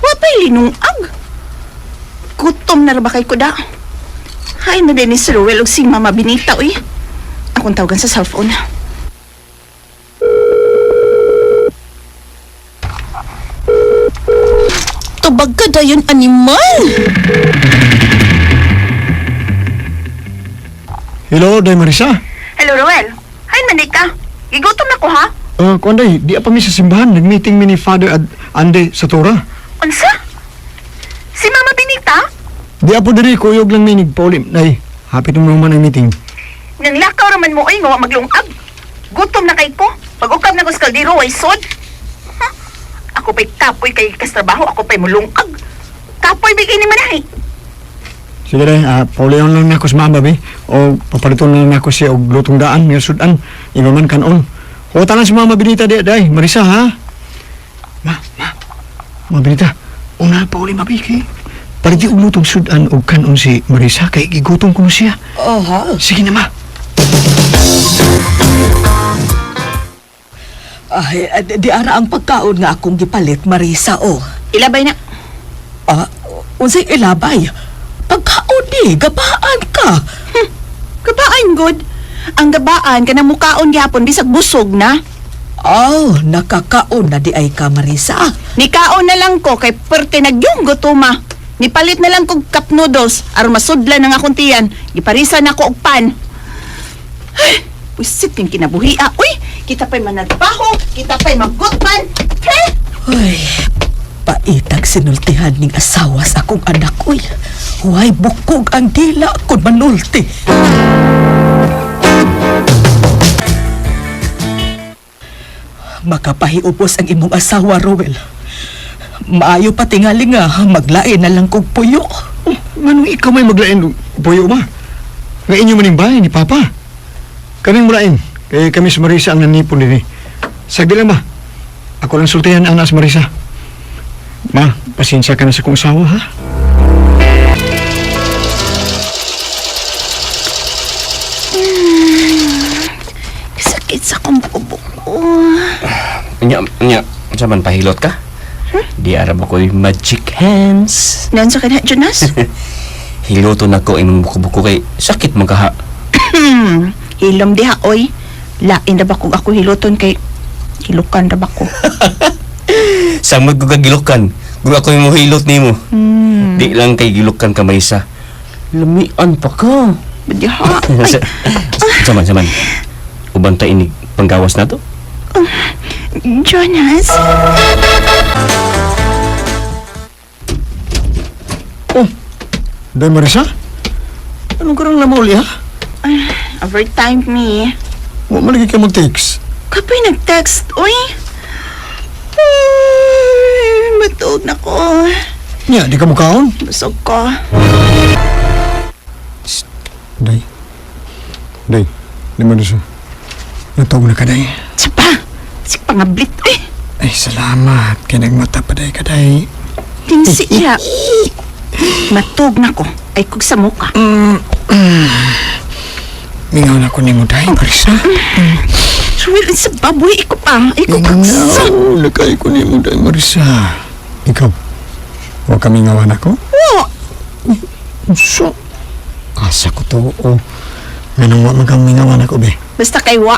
S14: wa pa'y linungag. Gutom na ra ba kay kuda? Hay na din ni si Ruel og si Mama Benita, uy. Akong tawagan sa cellphone. Tubag ka dayon, animal!
S11: Hello, Day Marisa.
S14: Hello, Ruel. Hay man ka. Gigutom na ko, ha?
S11: Kuan day, di pa mi sa simbahan. Nag-meeting mi ni Father Ande sa Tora.
S14: Unsa? Si Mama Benita?
S11: Di apo diri, kuyog lang mi nagpaulim. Nay, hapit mo naman ang meeting.
S14: Nang lakaw raman mo ay nga wa maglungag. Gutom na kay ko. Pag-ukab na ko sa kaldero way sod. Ha? Ako pa'y kapoy kay kas trabaho, ako pa'y mulungag. Kapoy bigay ni manahi.
S11: Sige day, paulion lang nako sa mama, bi. O papaliton lang nako siya og lutong daan, nga sudan. Iba man kanon. O tanan si Mama Benita di, day. Marisa, ha? Ma, ma. Ma Benita, una pauli mabiki. Paliti og lutong sudan og kanon si Marisa kay gigutom ko no siya.
S15: Oh, ha?
S11: Sige na, ma.
S15: Ay, di ara ang pagkaon nga akong gipalit, Marisa, oh.
S14: Ilabay na.
S15: Ah, unsay ilabay? Pagkaon di, gabaan ka.
S14: Gabaan, good. Ang gabaan kanang mukaon gihapon bisag busog na.
S15: Oh, nakakaon na di ay ka, Marisa.
S14: Nikaon na lang ko kay perte nagyong gutuma. Nipalit na lang kog cup noodles aron masudlan ang akong tiyan. Giparisa na ko og pan. Ay, wisit ning kinabuhi ah. Uy, kita pa'y managpaho, kita pa'y maggutman. He?
S15: Uy, paitag sinultihan ning asawa sa akong anak, uy. Huway bukog ang dila kung manulti. Makapahiubos ang imong asawa, Ruel. Maayo pa tingali nga, maglain na lang kog puyo.
S11: Oh, nganong ikaw may maglain og puyo ma? Nga inyo maning bahay ni Papa. Kaming mulain. Kay kami si Marisa ang nanipon dinhi. Sagdi lang ma. Ako lang sultihan ang nas Marisa. Ma, pasensya ka na sa kong asawa ha.
S14: Sakit sa akong buko.
S10: Nya, nya, unsa man pahilot ka? Di ara ba ko'y magic hands?
S14: Nan sa kanha, Jonas?
S10: Hiloto na ko imong buko-buko kay sakit man kaha.
S14: Hilom diha, oy. Lain ra ba kung ako hiloton kay hilukan ra ba ko?
S10: Samad ko kagilukan. Kung ako yung hilot nimo. Di lang kay gilukan ka Marisa. Lamian pa ka.
S14: Diha. Ay,
S10: Saman, saman. Uban ta inig panggawas na to?
S14: Jonas.
S11: Oh, Day Marisa? Anong karang lamaw ha?
S14: Overtime me.
S11: Wa man lagi ka mag-text.
S14: Kapoy nag-text, uy. Ay, matuog na ko.
S11: Nya, di ka mukaon?
S14: Busog ko.
S11: Day. Day, di Marisa. Natawag na ka, Day.
S14: Tsapa! Sig pangablit, uy.
S11: Ay, salamat. Kay nagmata pa, Day, ka, Day.
S14: Tingsi siya. Matug na ko. Ay kog sa muka.
S11: Mingaw na ko nimo, Day, Marisa.
S14: Ruel, sa baboy, iko pa. Iko pa.
S11: Mingaw na kay ko nimo, Day, Marisa. Ikaw, wa ka mingawan ako?
S14: Oo.
S11: So, asa ko to, o. Nganong wa man kang mingawan ako, be.
S14: Basta kay wa.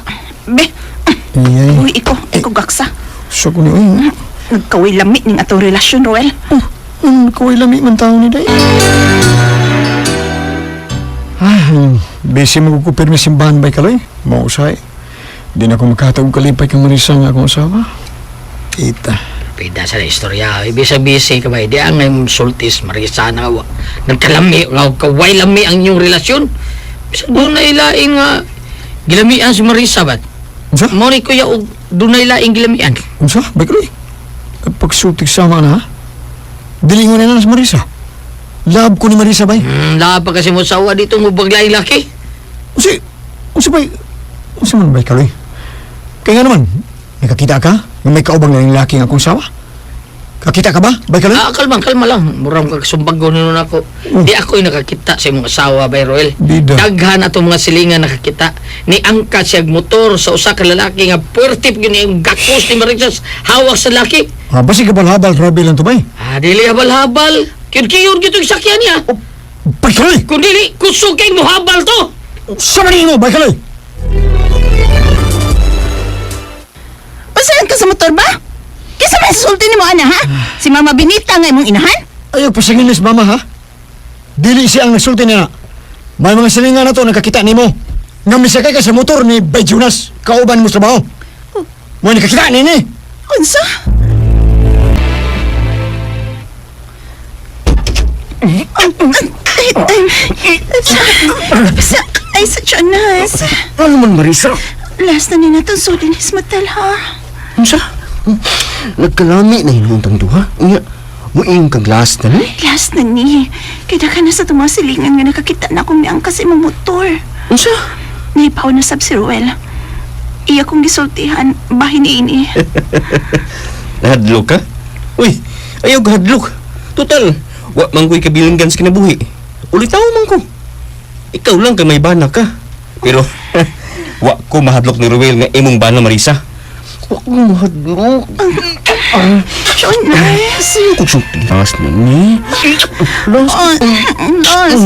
S14: Be,
S11: Ay,
S14: uy, iko. Iko gaksa.
S11: So ko ni, uy.
S14: Nagkaway lami ning atong relasyon, Ruel.
S11: Oh, nagkaway lami man tao ni Day. Busy mo ko pirmi simbahan bay kaloy. Mao usay. Di na ko makahatag og kalipay kang Marisa nga akong asawa. Kita.
S6: Pida sa istorya. Ibig busy ka ba? Di ang ngayon sultis, Marisa na wa. Nagkalami, nga kaway lami ang inyong relasyon. Bisa doon na ilaing nga gilamian si Marisa ba?
S11: Unsa?
S6: Mo ni kuya og doon na ilaing gilamian.
S11: Unsa? Bay kaloy. Pagsultig sama na ha? Dili nga na si Marisa. Love ko ni Marisa bay.
S6: Laba kasi mo sawa dito mo baglay laki.
S11: Unsa? Unsa bay? Unsa man bay kaloy? Kaya nga naman, nakakita ka nga may kaubang na laki nga akong sawa? Kakita ka ba? Bay kaloy?
S6: Ah, kalma, kalma lang. Murang kasumbag ko nun ako. Di ako yung nakakita sa imong asawa, bay Roel.
S11: Bida.
S6: Daghan atong mga silingan nakakita. Ni angka siya motor sa usa ka lalaki nga puwerte gyud ni ang gakos ni Marisas hawak sa laki.
S11: Ah, basi kabal-habal, grabe lang to bay.
S6: Ah, dili habal-habal. Kyud-kyud gyud tong sakyan niya.
S11: Bay kaloy!
S6: Kung dili, kusugay mo habal to.
S11: Sa mo, bay kaloy!
S14: Pasayan ka sa motor ba? Kisa may susulti ni mo, ana, ha? Si Mama Benita nga imong inahan?
S11: Ayaw pasangin ni mama ha? Dili siya ang nagsulti niya. May mga silingan na to nakakita nimo. Nga misakay ka sa motor ni Bay Jonas, kauban mo sa trabaho. Mo nakakita nini.
S14: Unsa? Ay, sa Jonas.
S10: Ano man, Marisa?
S14: Last na ni natong sudin his motel, ha?
S10: Unsa? Nagkalami na hinuntang duha. Unya, muing kang last na ni?
S14: Last na ni. Kaya ka na sa itong mga silingan nga nakakita na akong miang kasi mong motor.
S10: Unsa?
S14: Naipaw na sab si Ruel. Iya kong gisultihan, bahin ini.
S10: Nahadlok ka? Uy, ayaw kahadlok. Total, wa man ko'y kabilinggan sa kinabuhi. Ulitaw man ko. Ikaw lang kay may bana ka. Pero, wa ko mahadlok ni Ruel nga imong bana, Marisa. Wa ko mahadlok.
S14: Jonas!
S10: Ayaw ko sulti. Last na ni. Last.
S14: Last.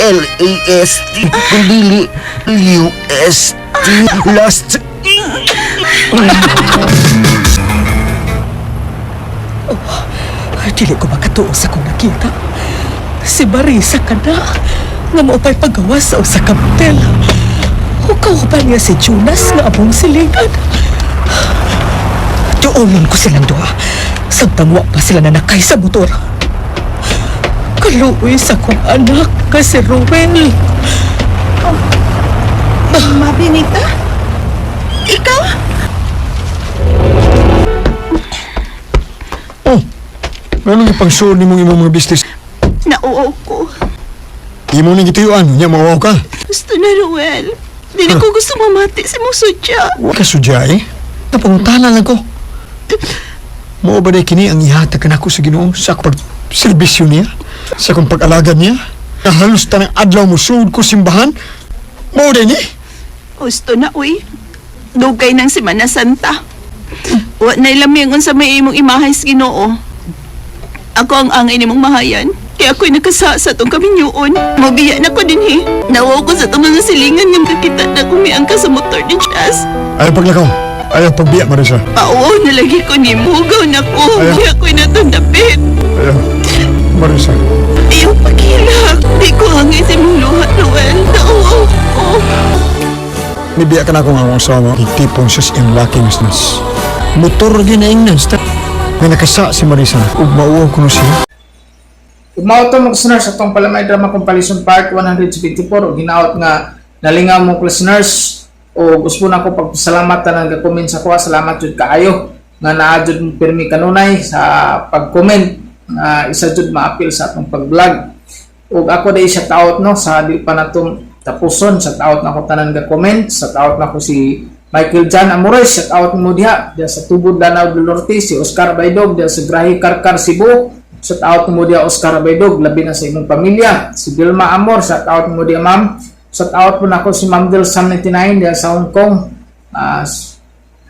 S10: L-A-S-T. Dili. U-S-T. Last.
S15: Dili ko makatuo sa kong nakita. Si Marisa ka na, nga maupay paggawa sa usa ka motel. Hukaw ba niya si Jonas nga among silingan? Duolon ko silang duha. Samtang wa pa sila nanakay sa motor. Kaluoy sa kong anak nga si Ruel.
S14: Ma Benita? Ikaw?
S11: Oh, anong ipangsuod ni mong imong mga business?
S14: Nauaw ko.
S11: Imo ning gituyuan, nya mauaw ka.
S14: Gusto na, Ruel. Di na ko gusto mamati si mong sudya.
S11: Wa ka sudya eh. Napangutana lang ko. Mao ba day kini ang ihatag kanako sa Ginoo sa akong pagserbisyo niya, sa akong pag-alagad niya? Na halos tanang adlaw mo suod ko simbahan. Mao day ni?
S14: Gusto na, uy. Dugay ng Semana Santa. Wa na ilaming unsa may imong imahay sa Ginoo. Ako ang angay nimong mahayan. Kaya ako'y nakasa sa itong kaminyuon. Mabiya na ko din he. Nawaw ko sa itong mga silingan nga makakita na kumiang ka sa motor ni Jazz.
S11: Ayaw paglakaw. Ayaw pagbiya, Marisa.
S14: Pauaw na lagi ko ni Mugaw na ko.
S11: Ayaw.
S14: Kaya ako'y natundapit.
S11: Ayaw. Marisa.
S14: Ayaw pagkilak. Di ko angay sa imong luha, Noel. Nauwaw ko.
S11: Nibiya ka na akong akong asawa. Itipon siya sa iyang laki nga nas. Motor ginaingnan. Nga nakasa si Marisa. Ug mauaw ko no siya.
S2: Ug mao to mga listeners atong Palamay Drama Compilation Part 174 ug hinaot nga nalingaw mo listeners o gusto na ko pagpasalamat tanan ga comment sa kuha. Salamat jud kaayo nga naa jud mo pirmi kanunay sa pag-comment nga isa jud maapil sa atong pag-vlog. Ug ako dai shout out no sa di pa natong tapuson, shout out na ko tanan ga comment, shout out na ko si Michael John Amores, shout out mo diha diha sa Tubod Lanao del Norte, si Oscar Baydog diha sa Grahe Karkar Cebu, shout out mo diha Oscar Baydog, labi na sa imong pamilya, si Vilma Amor, shout out mo diha ma'am, shout out po nako si Ma'am Del Sam 99 diha sa Hong Kong,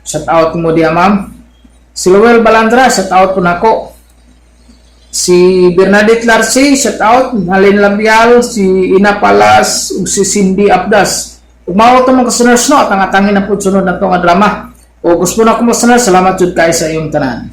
S2: shout out mo diha ma'am, si Lowell Balandra, shout out po nako, si Bernadette Larcy, shout out, Halin Labial, si Ina Palas, ug si Cindy Abdas. Ug mao to mga listeners no, at ang atangin na pud sunod na to nga drama. O gusto na ko mga listeners, salamat jud kay sa iyong tanan.